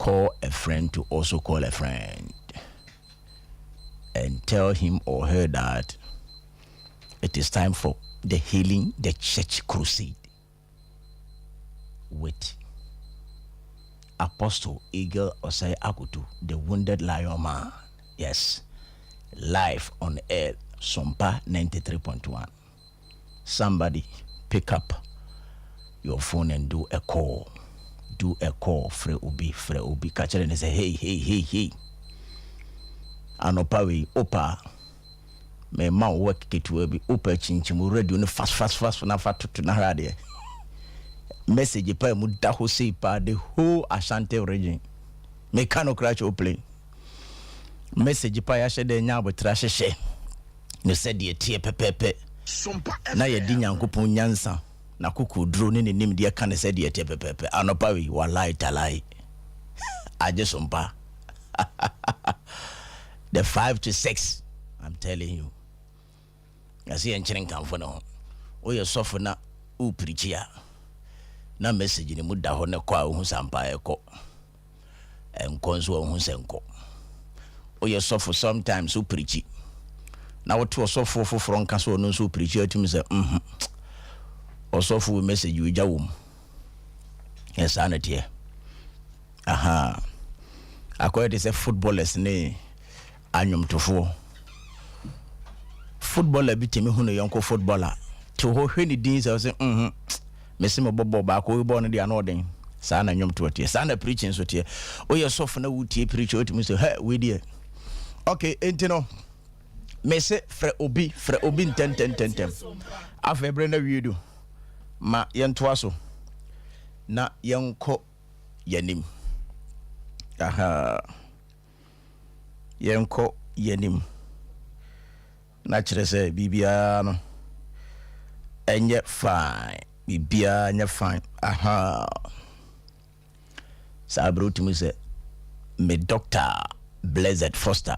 Call a friend to also call a friend and tell him or her that it is time for the Healing the Church Crusade with Apostle Eagle Osei Akoto, the Wounded Lion Man. Yes, live on air, Sompa 93.1. Somebody pick up your phone and do a call. Do a call. Frɛ obi, frɛ obi. Catch it and say, "Hey, hey, hey, hey." Anɔpa wei, opa, mɛma wo work ketewa bi, opa kyinkyim radio no fast fast fast na fa toto na hwɛ adeɛ. Message pa mu da hɔ sei paa, the whole Ashanti Region. Meka no koraa kyɛ wo play. Message pa yɛahyɛ dɛ nya abotra hyehyɛ ne sɛdeɛ teɛ pɛpɛɛpɛ na yɛde Nyankopɔn nyansa na kokoduro ne ne nimdeɛ ka ne sɛdeɛ teɛ pɛpɛɛpɛ. Anɔpa wei, walai talai, agye so mpa the 5 to 6. I'm telling you, yɛsɛ yɛnkyere nkamfo ne ho. Woyɛ sɔfo na wopreach a, na message ne mu da hɔ ne kɔ a, wohu sampa ɛkɔ ɛnkɔ nso a, wohu sɛ nkɔ. Woyɛ sɔfo, sometimes wopreach na wote ɔsɔfoɔ foforɔ nka sɛ ɔno nso wopreach, atumi sɛ ɔsɔfo wo message wogya wɔ mu. Ɛ saa no teɛ. Aha akɔyɛ te sɛ footballers ne anwomtofoɔ. Footballer bi tumi hu ne yɔnko footballer te hɔ, hwɛ ne din sɛ ɔsɛ mese mebɔ bɔ baako wei bɔɔ no deɛ, ano ɔden. Saa na nnwomtoɔ teɛ, saa na preaching nso teɛ. Woyɛ sɔfo na wotie preaching, wotumi sɛ hɛ wei deɛ. Okay, enti no mese frɛ obi, frɛ obi ntɛntɛntɛntɛm. Afei berɛ no awie do ma yɛntoa so na yɛnkɔ yɛnim. Aha, yɛnkɔ yɛnim na kyerɛ sɛ biribiara no ɛnyɛ fine, biribiara nyɛ fine. Aha, saa berɛ wotumi sɛ me Doctor Blessed Foster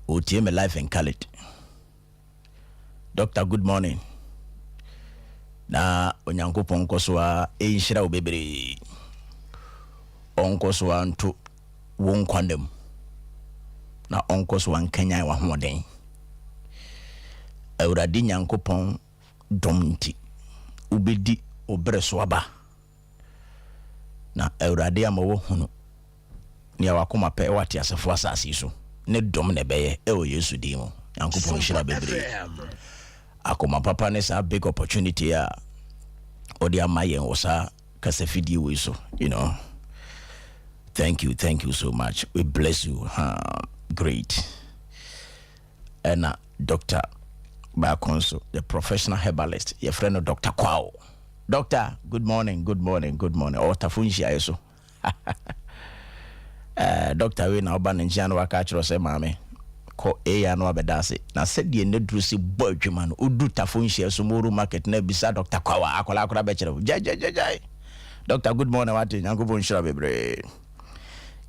ɔtie me live and colored. Doctor, good morning, na Onyankopɔn nkɔ so a ɛnhyira wo bebree, ɔnkɔ so a nto wo nkwa mu na ɔnkɔ so a nkanyan w'ahoɔden. Awurade Nyankopɔn dɔm nti wobɛdi wo berɛ so aba na Awurade ama woahunu nea wakoma pɛ ɛwɔ ateasefoɔ asase yi so ne dɔm na ɛbɛyɛ ɛwɔ Yesu din mu. Nyankopɔn nhyira bebree. Akoma papa ne saa big opportunity a ɔde ama yɛn wɔ saa kasafidie wei so. Thank you, thank you so much. We bless you, huh? Great. Ɛna Doctor baako nso, the professional herbalist, yɛfrɛ no Dr. Kwao. Doctor, good morning, good morning, good morning. Ɔtafo nhyiaeɛ so. Doctor wei na ɔba ne nkyɛn na waka akyerɛ sɛ maame kɔ eya no abɛda ase na sɛdeɛ ne duro si bɔ adwuma no, wodu Tafo nhyia so Moro Market na bisa Dr. Kwawa, akɔla akɔla bɛkyerɛ wo gyaegyaegyae. Doctor, good morning, wate. Nyankopɔn nhyira bebree.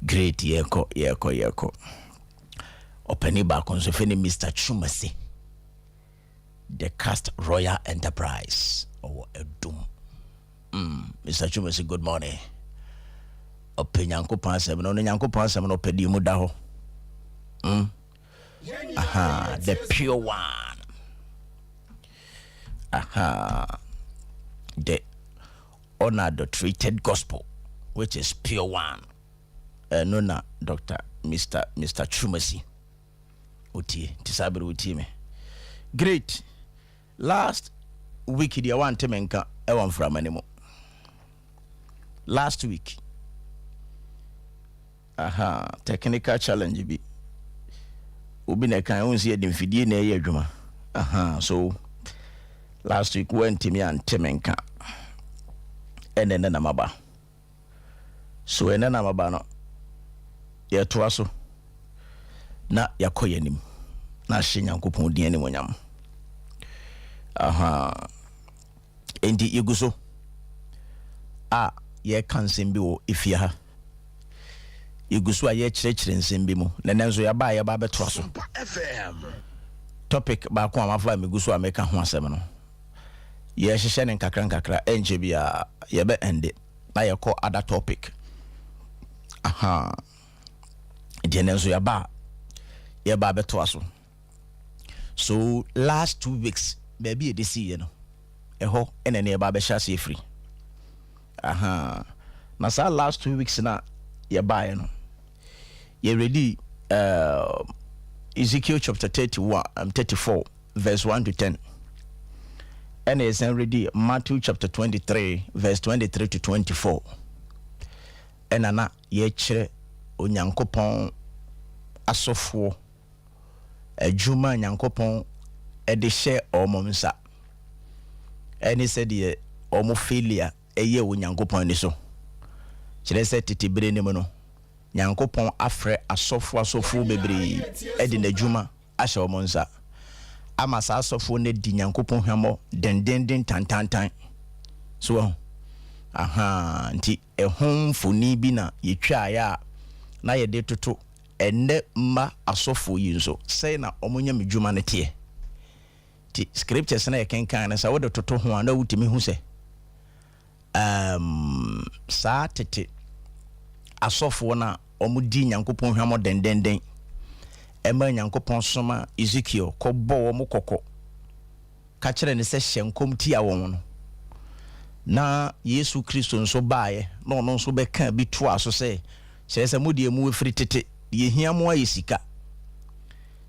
Great. Yɛkɔ, yɛkɔ, yɛkɔ. Ɔpani baako nso fɛ ne Mr. Chumase, the Cast Royal Enterprise, ɔwɔ Adum. Mr. Chumase, good morning. Ɔpɛ Nyankopɔn asɛm no, ɔno Nyankopɔn asɛm no ɔpɛ deɛ mu da hɔ. Aha, the pure one. Aha, the unadulterated gospel, which is pure one. Ɛno na Dr. Mr. Chumasi otie nti saa bere wotie me. Great. Last week deɛ, wante me nka ɛwɔ mframa no mu last week. Aha, technical challenge bi obi na ɛka ɛho sɛ yɛde mfidie na ɛyɛ adwuma. Aha, so last week wantumi ante me nka. Ɛnɛ ne nam aba so, ɛnɛ nam aba no, yɛtoa so na yɛakɔ yɛn na ahyɛ Nyankopɔn din animonyam. Aha, enti yɛgu so a yɛka nsɛm bi wɔ efie ha, yɛgu so a yɛkyerɛkyerɛ nsɛm bi mu. Na ɛnɛ nso yɛba a yɛba bɛtoa so. Topic baako a mafa a megu so a meka ho asɛm no, yɛhyehyɛ ne nkakra nkakra, ɛnkyɛ bi a yɛbɛ ɛnde na yɛkɔ other topic. Aha. Nti ɛnɛ nso yɛaba a, yɛba abɛtoa so. So last 2 weeks, baabi yɛde siiɛ no, ɛhɔ ɛna ne yɛba abɛhyɛ ase afiri. Aha. Na saa last 2 weeks na yɛbaeɛ no, yɛredi Ezekiel chapter 31, 34 verse 1 to 10, ɛna yɛsan redi Matthew chapter 23 verse 23 to 24, ɛna na yɛkyerɛ Onyankopɔn asɔfoɔ adwuma a Nyankopɔn ɛde hyɛ ɔmo nsa, ɛne sɛdeɛ ɔmo failure ɛyɛ Onyankopɔn ani so. Kyerɛ sɛ tete bere no mu no, Nyankopɔn afrɛ asɔfoɔ bebree ɛde n'adwuma ahyɛ ɔmo nsa ama saa asɔfoɔ no di Nyankopɔn hwammɔ dendenden tantantan so wɔn. Aha, nti ɛho mfoni bi na yɛtwaeɛ a na yɛde toto ɛnɛ mma asɔfoɔ yi nso sɛe na ɔmo nyɛ me dwuma no teɛ. Nti scriptures na yɛkenkan no, sɛ wode toto ho a, na wotumi hu sɛ saa tete asɔfoɔ no a ɔmo di Nyankopɔn hwammɔ dendenden ɛma Nyankopɔn soma Ezekiel kɔbɔ wɔn kɔkɔ ka kyerɛ ne sɛ hyɛ nkɔm tia wɔn no, na Yesu Kristo nso baeɛ na ɔno nso bɛka bi toa so sɛ, kyerɛ sɛ mo deɛ mu efiri tete deɛ hia mo ayɛ sika,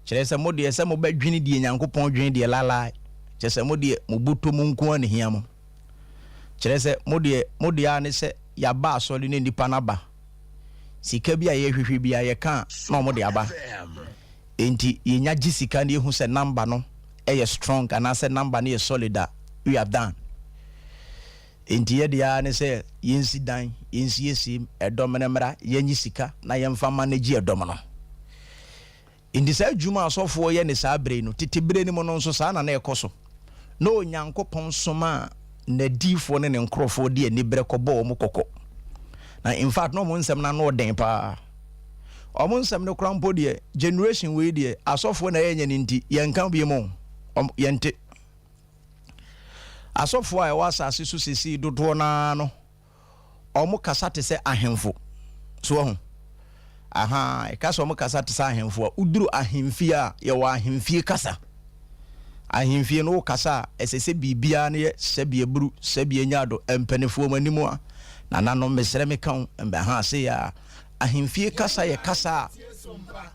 kyerɛ sɛ mo deɛ sɛ mobɛdwene deɛ Nyankopɔn dwene deɛ lalae, kyerɛ sɛ mo deɛ mo bɔtɔ mu nko ara ne hia mo, kyerɛ sɛ mo deɛ a ne sɛ yɛaba asɔre ne nipa no aba, sika bi a yɛhwehwɛ bi a yɛka na ɔmo de aba. Enti yɛnya gye sika no, yɛhu sɛ number no ɛyɛ strong anaasɛ number no yɛ solid a, we have done. Enti yɛde ara ne sɛ yɛnsi dan, yɛnsiesie ɛdɔm no mmra, yɛnyi sika na yɛmfa manage ɛdɔm no. Nti saa adwuma asɔfoɔ yɛ ne saa bere no, tete bere no mu no nso, saa na na ɛkɔ so, na Onyankopɔn soma a n'adiifoɔ ne ne nkurɔfoɔ de aniberɛ kɔbɔ wɔn kɔkɔ. Na in fact, na ɔmo nsɛm no ano ɔden paa. Ɔmo nsɛm no kora mpo deɛ, generation wei deɛ, asɔfoɔ na ɛyɛ nyɛ ne nti yɛnka bi mu, yɛnte. Asɔfoɔ a ɛwɔ asase so sesei dodoɔ naa no, ɔmo kasa te sɛ ahemfo so wɔ ho. Aha, ɛka sɛ ɔmo kasa te sɛ ahemfo a, woduru ahemfie a, yɛwɔ ahemfie kasa. Ahemfie no, wo kasa a, ɛsɛ sɛ biribiara no yɛ sɛbi aburu, sɛbi anya do mpanimfoɔ mu anim a, nananom, mesrɛ me ka wo mbɛha ase a. Ahemfie kasa yɛ kasa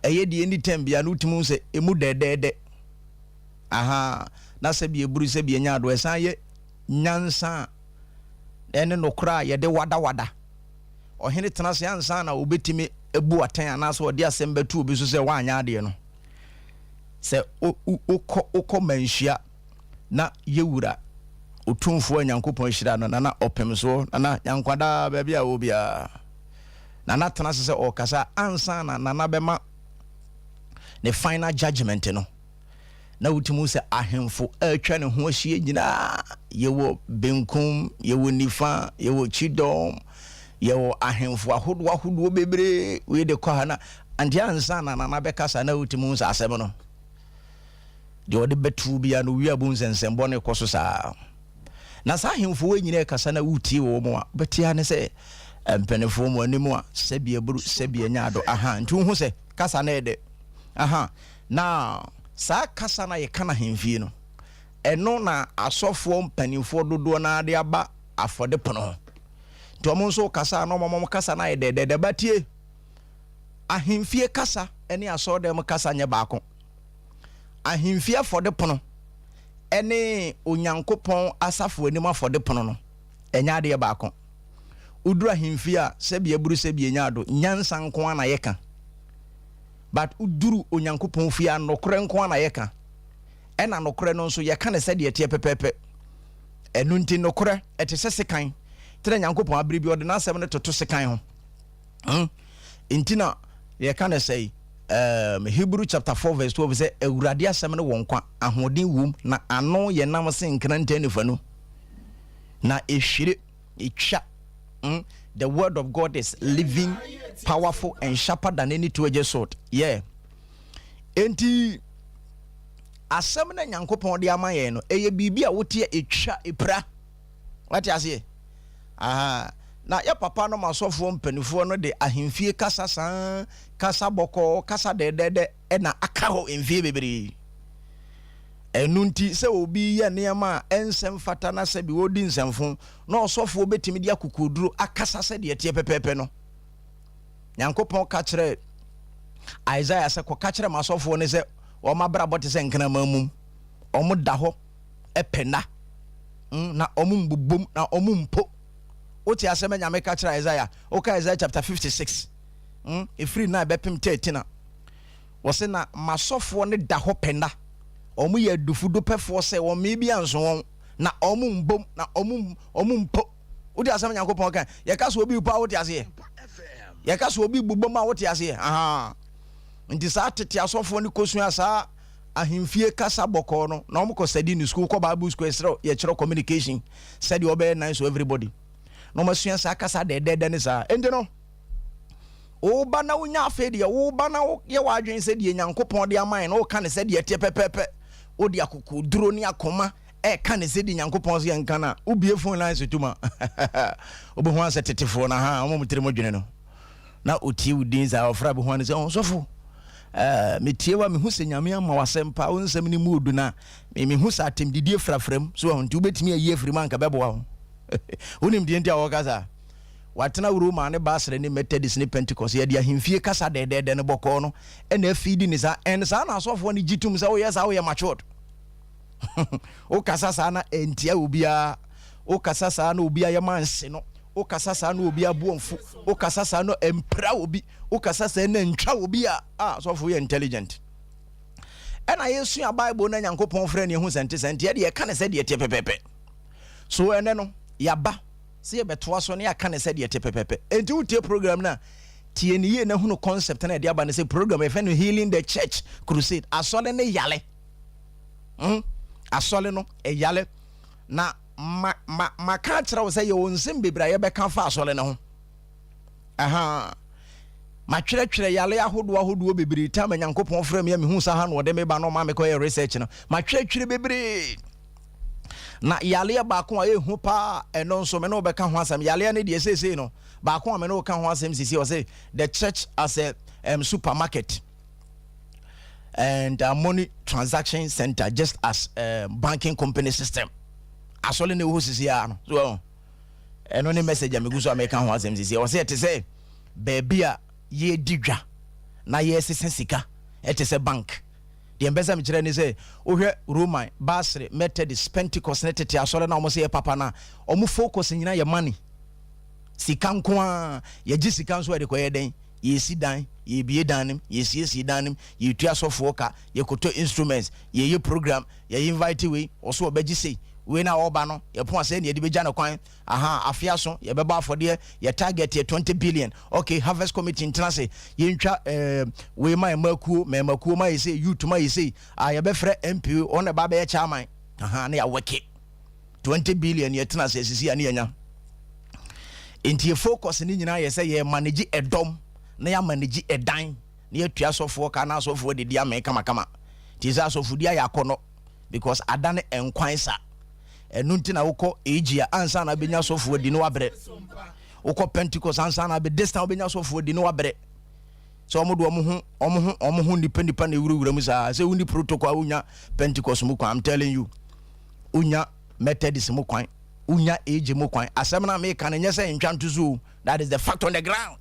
a ɛyɛ deɛ ɛni tɛm bia no, wotumi hu sɛ ɛmu dɛdɛɛdɛ. Aha, na sɛbi eburu, sɛbi anya ado, ɛsan yɛ nyansa a ɛne nokora a yɛde wadawada ɔhene tena ase ansa na obɛtumi ebu atɛn anaasɛ ɔde asɛm bɛto obi so sɛ wanyɛ adeɛ no. Sɛ wokɔ manhyia na yɛwura Otumfoɔ a Nyankopɔn ahyira no, Nana Ɔpem soɔ, Nana Nyankwadaa, baabi a wɔ biara, Nana tena ase sɛ ɔrekasa ansa na Nana bɛma ne final judgment no, na wotumi sɛ ahemfo atwa ne ho ahyia nyinaa, yɛwɔ benkum, yɛwɔ nifa, yɛwɔ kyidɔm, yɛwɔ ahemfo ahodoɔ ahodoɔ bebree. Wei de kɔ ha na ante ansa na Nana bɛkasa, na wotumi sɛ asɛm no deɛ ɔde bɛtu bia no, wia bu nsɛnsɛmbɔ no kɔ so saa. Na saa ahemfo wei nyinaa kasa na wotie wɔ mu a, wobɛtia ne sɛ mpanimfoɔ mu anim a, sɛbi aburu, sɛbi anya ado. Aha, nti wohu sɛ kasa no ɛdɛ. Aha, na saa kasa no a yɛka no ahemfie no, ɛno na asɔfoɔ mpanimfoɔ dodoɔ no de aba afɔde pono ho. Nti ɔmo nso kasa na ɔmo kasa no ayɛ dɛdɛdɛ. Batie, ahemfie kasa ne asɔredan kasa nyɛ baako. Ahemfie afɔde pono ɛne Onyankopɔn asafo anim afɔde pono no ɛnyɛ adeɛ baako. Woduru ahemfie a, sɛbi aburu, sɛbi enya ado, nyansa nko ara na yɛka, but woduru Onyankopɔn fie a, nokorɛ nko ara na yɛka, ɛna nokorɛ no nso yɛka ne sɛdeɛ ɛteɛ pɛpɛɛpɛ. Ɛno nti nokorɛ ɛte sɛ sekan tena. Nyankopɔn abere bi ɔde n'asɛm no toto sekan ho. Nti na yɛka ne sɛ Hebrew chapter 4 verse 12 sɛ Awurade asɛm no wɔ nkwa, ahoɔden wom, na ano yɛ nam se nkrantɛ nifa no, na ehwire etwa. The word of God is living, powerful and sharper than any two-edged sword. Yeah, enti asɛm na Nyankopɔn de ama yɛn no, ɛyɛ biribi a woteɛ, etwa, epira. Wate aseɛ? Aha. Na yɛ papa nom asɔfoɔ mpanifoɔ no de ahemfie kasa saa, kasa bɔkɔɔ, kasa dɛdɛdɛ na aka hɔ mfie bebree. Ɛno nti sɛ obi yɛ nneɛma a ɛnsɛ mfata na sɛbi ɔredi nsɛmfo na ɔsɔfoɔ bɛtumi de akokoɔduro akasa sɛdeɛ ɛteɛ pɛpɛɛpɛ no. Nyankopɔn ka kyerɛɛ Isaiah sɛ kɔka kyerɛ m'asɔfoɔ no sɛ wɔn abrabɔ te sɛ nkraman mum. Wɔn da hɔ pɛ nna na wɔn mbobom na wɔn mpo. Wote asɛm a Nyame ka kyerɛ Isaiah? Woka Isaiah chapter 56 ɛfiri 9 bɛpem 13 a, wɔse na m'asɔfoɔ no da hɔ pɛ nna. Wɔn yɛ adufudopɛfoɔ sɛ wɔn mmee bi anso wɔn, na wɔn mbom na wɔn mpo. Wote asɛm a Nyankopɔn ka? Yɛka sɛ obi repo a wote aseɛ? Yɛka sɛ obi bobom a wote aseɛ? Ahaa. Nti saa tete asɔfoɔ no kɔsua saa ahemfie kasa bɔkɔɔ no, na wɔn kɔ study no school, kɔ Bible school, ɛsrɛ yɛkyerɛ communication sɛdeɛ wɔbɛyɛ nice to everybody. Na wɔn asua saa kasa dɛdɛɛdɛ ne saa. Nti no, woba na wonya afei deɛ woba na woyɛ w'adwene sɛ deɛ Nyankopɔn de ama yɛn na woka ne sɛ deɛ ɛteɛ pɛpɛɛpɛ, wode akokoduro ne akoma ɛka ne sɛ deɛ Nyankopɔn sɛ yɛnka no a, wobie phone lines tom a, wobɛhu asɛ tetefoɔ no ha, wɔn tirim dwene no na ɔtie wo din saa, ɔfrɛ bɛhu ane sɛ ɔsɔfo, metie wa mehu sɛ Nyame ama w'asɛm pa, wo nsɛm no mu odu no a mehu sɛ atɛmdidie frafra mu so, nti wobɛtumi ayi afiri mu anka bɛboa wo. Wonim deɛ nti a wɔka saa? Watena Roma ne Basra ne Methodist ne Pentecost, yɛde ahemfie kasa dɛdɛɛdɛ no bɔkɔɔ no ɛna afidi ne saa. Ɛn saa na asɔfoɔ no gye tom sɛ woyɛ saa, woyɛ matured. Wokasa saa na ɛntia obiara, wokasa saa na obiara yɛ manse no, wokasa saa na obi aboɔ mfu, wokasa saa na ɛmpira obi, wokasa saa na ntwa obi a, asɔfo yɛ intelligent. Ɛna yɛsua Bible na Nyankopɔn frɛ ne ɛhu sɛ nte sɛ nti ɛde yɛka ne sɛ deɛ ɛteɛ pɛpɛpɛ. So ɛnɛ no yɛaba sɛ yɛbɛtoa so ne yɛaka ne sɛ deɛ ɛteɛ pɛpɛpɛ. Enti wotie program no a, tie ne yie na hunu concept na ɛde aba ne sɛ program yɛfɛ no Healing the Church Crusade. Asɔre ne yale. Asɔre no ɛyale. Na ma ma maka akyerɛ wo sɛ yɛwɔ nsɛm bebree a yɛbɛka fa asɔre no ho. Aha. Matwerɛtwerɛ yale ahodoɔ ahodoɔ bebree tam a Nyankopɔn frɛ me a mehu sa ha na ɔde me ba na ɔma mekɔyɛ research no. Matwerɛtwerɛ bebree. Na yaleɛ baako a ɛhu paa, ɛno nso me ne wobɛka ho asɛm. Yaleɛ no deɛ seesei no, baako a me ne woka ho asɛm sisi, ɔse the church as a supermarket and a money transaction center, just as banking company system. Asɔre na ɛwɔ hɔ sisi ara no. So ɛno ne message a megu so a meka ho asɛm sisi. Ɔse ɛte sɛ baabi a yɛdi dwa na yɛsesa sika, ɛte sɛ bank. Deɛ mpɛ sɛ mekyerɛ ne sɛ wohwɛ Roman, Basre, Methodist, Pentecost ne tete asɔre na wɔn sɛ yɛ papa no a, wɔn focus nyinaa yɛ money, sika nko ara. Yɛgye sika nso yɛde kɔyɛ dɛn? Yɛsi dan, yɛbie dan no, yɛsiesie dan no, yɛtua asɔfoɔ ka, yɛkɔtɔ instruments, yɛyɛ program, yɛ invite wei, ɔso ɔbɛgye sei, wei na ɔba no yɛpon asɛ ne yɛde bɛgya no kwan. Aha, afe aso yɛbɛbɔ afɔdeɛ, yɛ target yɛ 20 billion. Okay, harvest committee ntena se yɛntwa wei ma ɛmakuo, mɛmakuo ma yɛ sei, youth ma yɛ sei, a yɛbɛfrɛ MP ɔno na ɛba bɛyɛ chairman. Aha, ne yɛawɔke 20 billion, yɛtena se asisi a ne yɛnya. Nti yɛ focus ne nyinaa yɛ sɛ yɛ manage ɛdɔm na yɛ manage ɛdan na yɛtua asɔfoɔ ka na asɔfoɔ didi amee kamakama. Nti sɛ asɔfodi ayɛ akɔnɔ because adane nkwan sa. Ɛno nti na wokɔ AG a, ansa na wobɛnya asɔfoɔ di ne wabrɛ. Wokɔ Pentecost, ansa na bɛ this time wobɛnya asɔfoɔ di ne wabrɛ. Sɛ ɔmo de ɔmo ho nipa nipa na ewurawura mu saa sɛ wonni protocol a, wonya Pentecost mu kwan. I'm telling you, wonya Methodist mu kwan, wonya AG mu kwan. Asɛm na meka no nyɛ sɛ ntwa nto so o, that is the fact on the ground,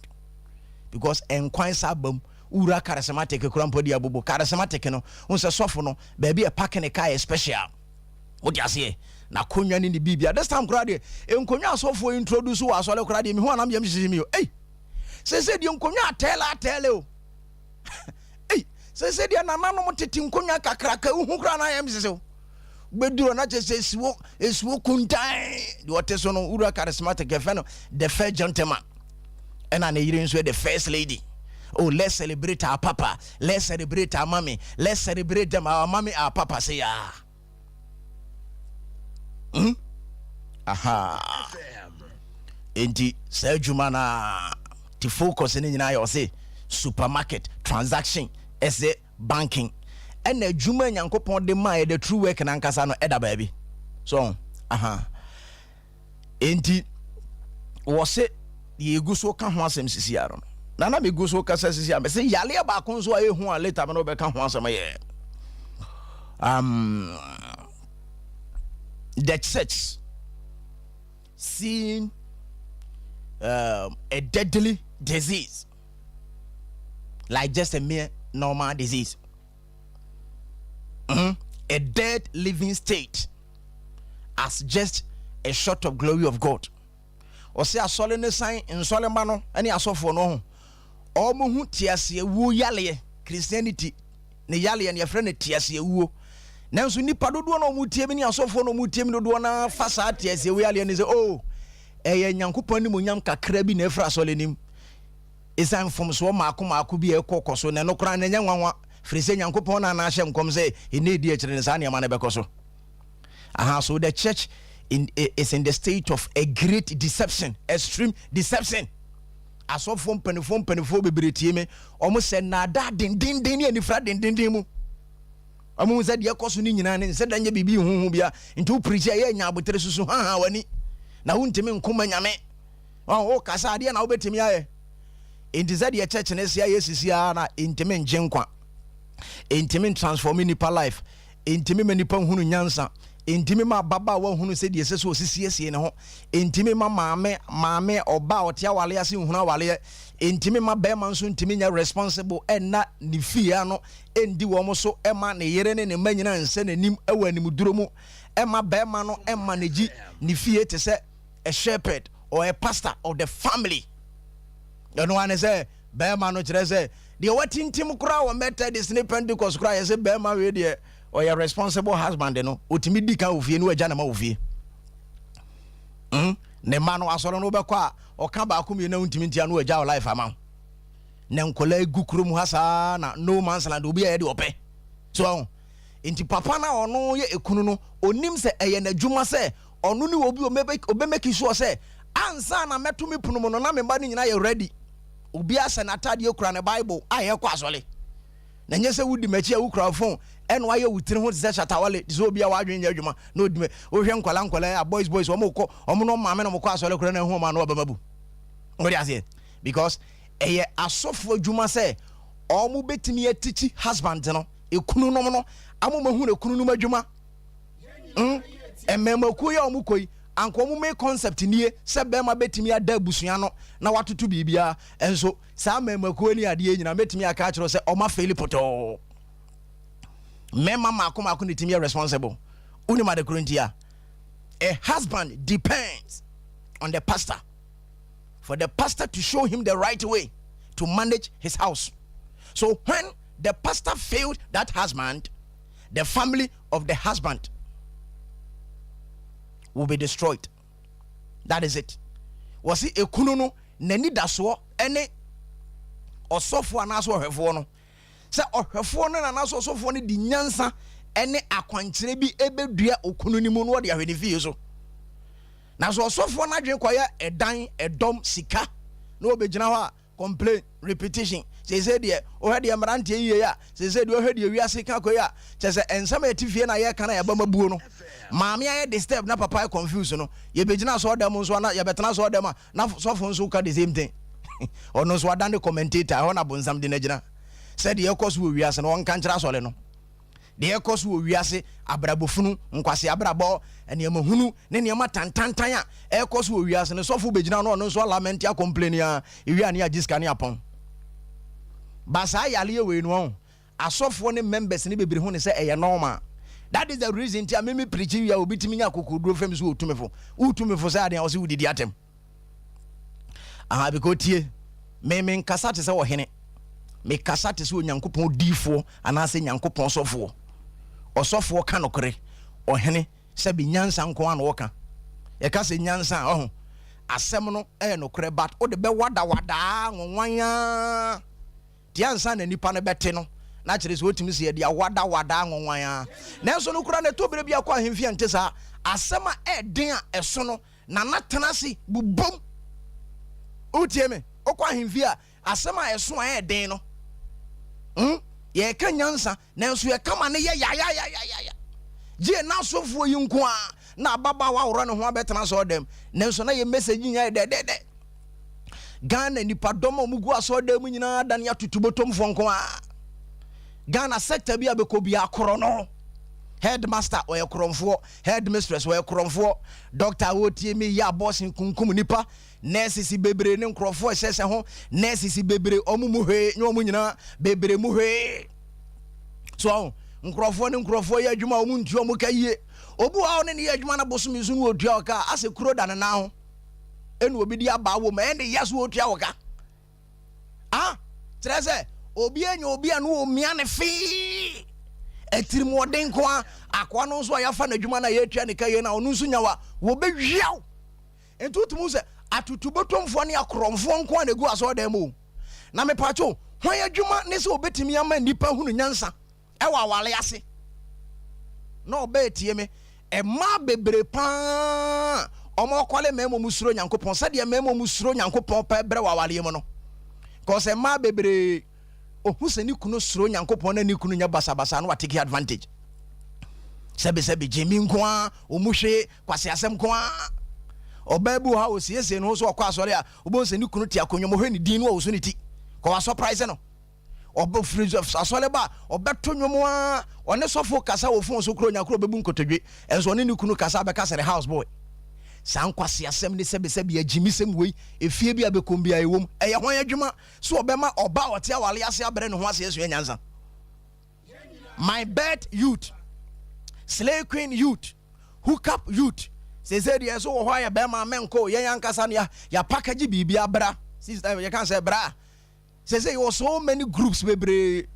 because nkwan sa aba mu. Wura charismatic kura mpo de abobo charismatic no n sɛ sɔfo no baabi a park ne car yɛ special. Wote aseɛ? Na akonnwa ne ne biribia. This time koraa deɛ, nkonnwa asɔfoɔ introduce wɔ asɔre koraa deɛ, mehu anam yam hyehye mi o. Ei, sɛsɛ deɛ nkonnwa atɛɛlɛ atɛɛlɛ o. Ei, sɛsɛ deɛ nananom tete nkonnwa kakraka wohu koraa na yam hyehye o. Bɛduru na kyerɛ sɛ esiwo esiwo kuntan deɛ ɔte so no. Wura charismatic, yɛfɛ no the first gentleman, ɛna ne yere nso yɛ the first lady. Oh, let's celebrate our papa, let's celebrate our mommy, let's celebrate them, our mommy, our papa. Say ya. Aha, enti saa adwuma na ti focus ne nyinaa yɛ ɔse supermarket transaction, ɛsɛ banking, ɛna adwuma Nyankopɔn de maa yɛ, the true work nankasa no ɛda baabi so. Aha, enti Wɔ se deɛ yɛgu so ka ho asɛm sisi ara no, na na megu so kasa sisi a, mese yaleɛ baako nso a ɛhu a later me ne wobɛka ho asɛm yɛ the church seeing a deadly disease like just a mere normal disease. A dead living state as just a shot of glory of God. Ɔsɛ asɔre ne san nsɔrema no ne asɔfoɔ no ho, ɔmo hu teaseɛwuo yaleɛ. Christianity ne yaleɛ no, yɛfrɛ no teaseɛwuo, nanso nipa dodoɔ no ɔmo tie mi ne asɔfoɔ no ɔmo tie mi dodoɔ no fa saa teaseɛwuo yaleɛ no sɛ, oh, ɛyɛ Nyankopɔn animonyam kakra bi na ɛfiri asɔre nim ɛsiane mfomsoɔ maako maako bi a ɛkɔ kɔ so, na ɛno koraa na ɛnyɛ nwanwa, firi sɛ Nyankopɔn na anahyɛ nkɔm sɛ ɛnɛ ɛdi akyire no saa nneɛma no bɛkɔ so. Aha, so the church is in the state of a great deception, extreme deception. Asɔfoɔ mpanimfoɔ bebree, tie me, ɔmo sɛ naadaa dendenden ne anifra dendenden mu. Ɔmo hu sɛ deɛ ɛkɔ so no nyinaa ne nsɛ da nyɛ biribi huhu bia, nti wo preach a, ɛyɛ nya abotere susu haha w'ani na wontumi nkoma Nyame. Ɔn wokasa adeɛ na wobɛtumi ayɛ, nti sɛ deɛ church ne se ayɛ sisi ara na ntumi ngye nkwa, ntumi transform nipa life, ntumi ma nipa hunu nyansa, ntumi ma ababaawa hunu sɛ deɛ ɛsɛ sɛ ɔsisiesie ne ho, ntumi ma maame ɔba a ɔte awale ase nhunu awaleɛ, ntumi ma bɛrima nso ntumi nyɛ responsible ɛnna ne fie ano ɛndi wɔn so, ɛma ne yere ne ne mma nyinaa nsɛ n'anim ɛwɔ animduro mu, ɛma bɛrima no ɛma ne gyi ne fie te sɛ a shepherd or a pastor of the family. Ɛno ane sɛ bɛrima no kyerɛ sɛ deɛ watintim koraa wɔ Methodist ne Pentecost koraa, yɛ sɛ bɛrima wei deɛ ɔyɛ responsible husband no, ɔtumi di kan wɔ fie ne wagya ne ma wɔ fie. Ne ma no asɔre no wobɛkɔ a, ɔka baako mmienu a wontumi ntia no, wagya wo life ama wo, na nkɔla egu kurom ha saa na no man's land, obi a yɛde ɔpɛ so ɔho. Nti papa na ɔno yɛ ekunu no, onim sɛ ɛyɛ n'adwuma sɛ ɔno ne obi ɔbɛ make sure sɛ ansa na mɛto me pono mu no, na me mba no nyinaa yɛ ready, obi ahyɛ n'ataadeɛ, kura ne Bible a yɛkɔ asɔre, na nyɛ sɛ wodi m'akyi a wokura phone ɛna wayɛ wo tiri ho te sɛ Shatawale, te sɛ obi a wadwene nyɛ adwuma na odi mɛ. Wohwɛ nkwala a boys boys, wɔn kɔ, wɔn no maame na wɔn kɔ asɔre kora na ehu wɔn ano ɔbɛma bu wɔde aseɛ, because ɛyɛ asɔfo adwuma sɛ wɔn bɛtumi atikyi husband no, ekunu nom no, ama wɔn ahu ekunu nom adwuma. Mmɛmakuo yi a wɔn kɔ yi, anka wɔn main concept nie sɛ bɛrima bɛtumi ada abusua no na watoto biribiara. Nso saa mmɛmakuo ne adeɛ nyinaa mɛtumi aka akyerɛ sɛ ɔma fail pɔtɔɔ. Mmarima mmaako mmaako ne tumi yɛ responsible. Wonim ade koro nti a a husband depends on the pastor for the pastor to show him the right way to manage his house. So when the pastor failed that husband, the family of the husband will be destroyed. That is it. Wɔsi ekunu no n'ani dasoɔ ɛne ɔsɔfoɔ anaasɛ ɔhwɛfoɔ no, sɛ ɔhwɛfoɔ no anaasɛ ɔsɔfoɔ no di nyansa ɛne akwankyerɛ bi ɛbɛdua okunu no mu na ɔde ahwɛ ne fie so. Na sɛ ɔsɔfoɔ no adwene kɔyɛ ɛdan, ɛdɔm, sika na ɔbɛgyina hɔ a complain, repetition, seesei deɛ wohwɛ deɛ mmeranteɛ yie a, seesei deɛ wohwɛ deɛ wiase ka kɔ yi a, kyɛ sɛ nsɛm a yɛte fie na yɛka na yɛba ma buo no, maame ayɛ disturb na papa ayɛ confuse no, yɛbɛgyina asɔɔdan mu nso ana yɛbɛtena asɔɔdan mu a, na sɔfo nso ka the same thing. Ɔno nso ada ne commentator ɛhɔ na bonsam de n'agyina sɛ deɛ ɛkɔ so wɔ wiase no, ɔnka nkyerɛ asɔre no deɛ ɛkɔ so wɔ wiase, abrabɔfunu, nkwasi abrabɔ, nneɛma hunu ne nneɛma tantantan a ɛkɔ so wɔ wiase no. Sɔfo bɛgyina no, ɔno nso a lament, a complain a ewia ne agye sika ne apɔn ba. Saa yaleɛ wei no, ɔho asɔfoɔ ne members ne bebree ho ne sɛ ɛyɛ normal. That is the reason nti a mimi preach wia, obi tumi nya akokoduro fam so wɔ fo, wotumi fo sɛ adeɛ a ɔsɛ wodidi atɛm aha, because tie me, me nkasa te sɛ ɔhene, mekasa te sɛ Onyankopɔn diifoɔ anaasɛ Nyankopɔn sɔfoɔ. Ɔsɔfoɔ ka nokorɛ, ɔhene sɛbi nyansa nko a na ɔka. Yɛka sɛ nyansa a, ɔho asɛm no ɛyɛ nokorɛ, but wode bɛwadawadaa nwonwan tia ansa na nipa no bɛte no, na kyerɛ sɛ wotumi sɛ yɛde awadawadaa nwonwan a. Nanso no kora na ɛtɔ berɛ bi akɔ ahemfie nte saa asɛm a ɛɛden a ɛso no nana tena ase bobom. Wotie me, wokɔ ahemfie a, asɛm a ɛso a ɛɛden no, Yɛka nyansa, nanso yɛka ma ne yɛ yayayayaya gye na asɔfoɔ yi nko a. Na ababaawa aworɔ ne ho abɛtena asɔɔdɛm, nanso na yɛ message nyinaa yɛ dɛdɛdɛ. Ghana nipadɔm a wɔgu asɔɔdɛm mu nyinaa adane atutubotomfoɔ nko ara. Ghana sector bi a bɛkɔ biara korɔ no. Headmaster ɔyɛ korɔmfoɔ, headmistress ɔyɛ korɔmfoɔ, doctor a wɔretie me yɛ abortion kunkum nipa, nurses bebree ne nkurɔfoɔ ɛhyɛhyɛ ho, nurses bebree wɔn mu hwee, nyɛ wɔn nyinaa, bebree mu hwee. So ɔho, nkurɔfoɔ ne nkurɔfoɔ yɛ adwuma a wɔn ntua wɔn ka yie. Obi wɔ hɔ a ɔne ne yɛ adwuma na bosome so no ɔtua ɔka a, asɛ kuro da ne nan ho. Ɛna obi de abaa wɔ mu, ɛne yɛ so ɔtua wɔ ka. Ah, kyerɛ sɛ obi anya obi a no ɔmia ne fee. Atirimuɔden nko a, akoa no nso a yɛafa n'adwuma no a yɛtua ne ka yie no a ɔno nso nya wa, wɔbɛwia wo. Nti wotumi hu sɛ atutubotomfoɔ ne akorɔmfoɔ nko a na ɛgu asɔredan mu o. Na mepatwo, hwan adwuma ne sɛ obetumi ama nnipa hunu nyansa wɔ aware ase? Na ɔbaa tie me, mmaa bebree paa a wɔkɔle mmarima mu suro Nyankopɔn sɛdeɛ mmarima mu suro Nyankopɔn pɛ brɛ wɔ awareɛ mu no. Kɔsɛ mmaa bebree ohu sɛ ne kunu suro Nyankopɔn na ne kunu nyɛ basabasa na watake advantage. Sɛbesɛbe gyemi nko ara, ɔmu hwee, kwaseasɛm nko ara. Ɔbaa bi wɔ hɔ a ɔsiesie ne ho so ɔkɔ asɔre a, wobɛhu sɛ ne kunu te akonnwa mu, ɔhwɛ ne din no ɔwoso ne ti. Kɔ wasɔpraise no. Ɔfiri asɔre ba a, ɔbɛto nnwom ara, ɔne sɔfo kasa wɔ fon so koro nya koro ɔbɛbu nkotodwe. Ɛnso ɔne ne kunu kasa bɛka sɛ ne house boy. Saa nkwaseasɛm ne sɛbesɛbe agyimisɛm wei, efie bi a bɛkɔm biara ɛwom. Ɛyɛ hwan adwuma sɛ ɔbɛma ɔbaa a ɔte aware ase abrɛ ne ho ase asua nyansa? My birth youth, slay queen youth, hook up youth. Sese deɛ so wɔ hɔ ayɛ bɛrima mɛnko yɛn ankasa no ya ya package biribi abra. Sister yɛka sɛ bra. Sese yɛwɔ so many groups bebree.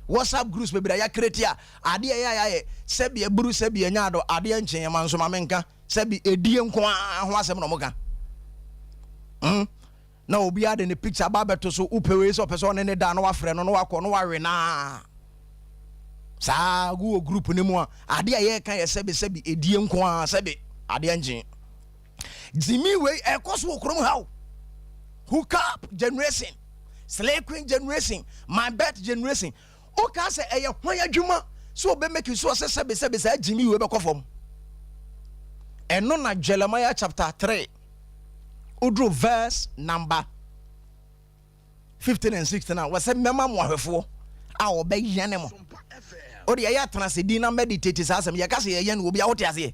WhatsApp groups bebree a yɛakreti a adeɛ ɛyɛ a yɛayɛ sɛbi aburu sɛbi ɛnya ado adeɛ nkye yɛn ma nso ma menka sɛbi edie nko ara ho asɛm na wɔka. Na obiara de ne picture aba abɛto so, wopɛ wei sɛ ɔpɛ sɛ ɔne ne da na wafrɛ no na wakɔ na wawe naa saa gu wɔ group no mu a adeɛ a yɛreka yɛ sɛbe sɛbe edie nko ara sɛbe adeɛ nkye gyimi wei ɛkɔ so wɔ kurom ha o. Hook up generation, slay queen generation, my bet generation. Woka sɛ ɛyɛ hwan adwuma sɛ ɔbɛ make sure sɛ sɛbe sɛbe saa gyimi wei bɛkɔ fam? Ɛno na Jeremiah chapter 3 woduru verse number 15 and 16 a wɔsɛ mɛma mo ahwɛfoɔ a wɔbɛyɛne mo. Wode ɛyɛ atena ase din na meditate saa asɛm. Yɛka sɛ yɛyɛne obi a wote aseɛ.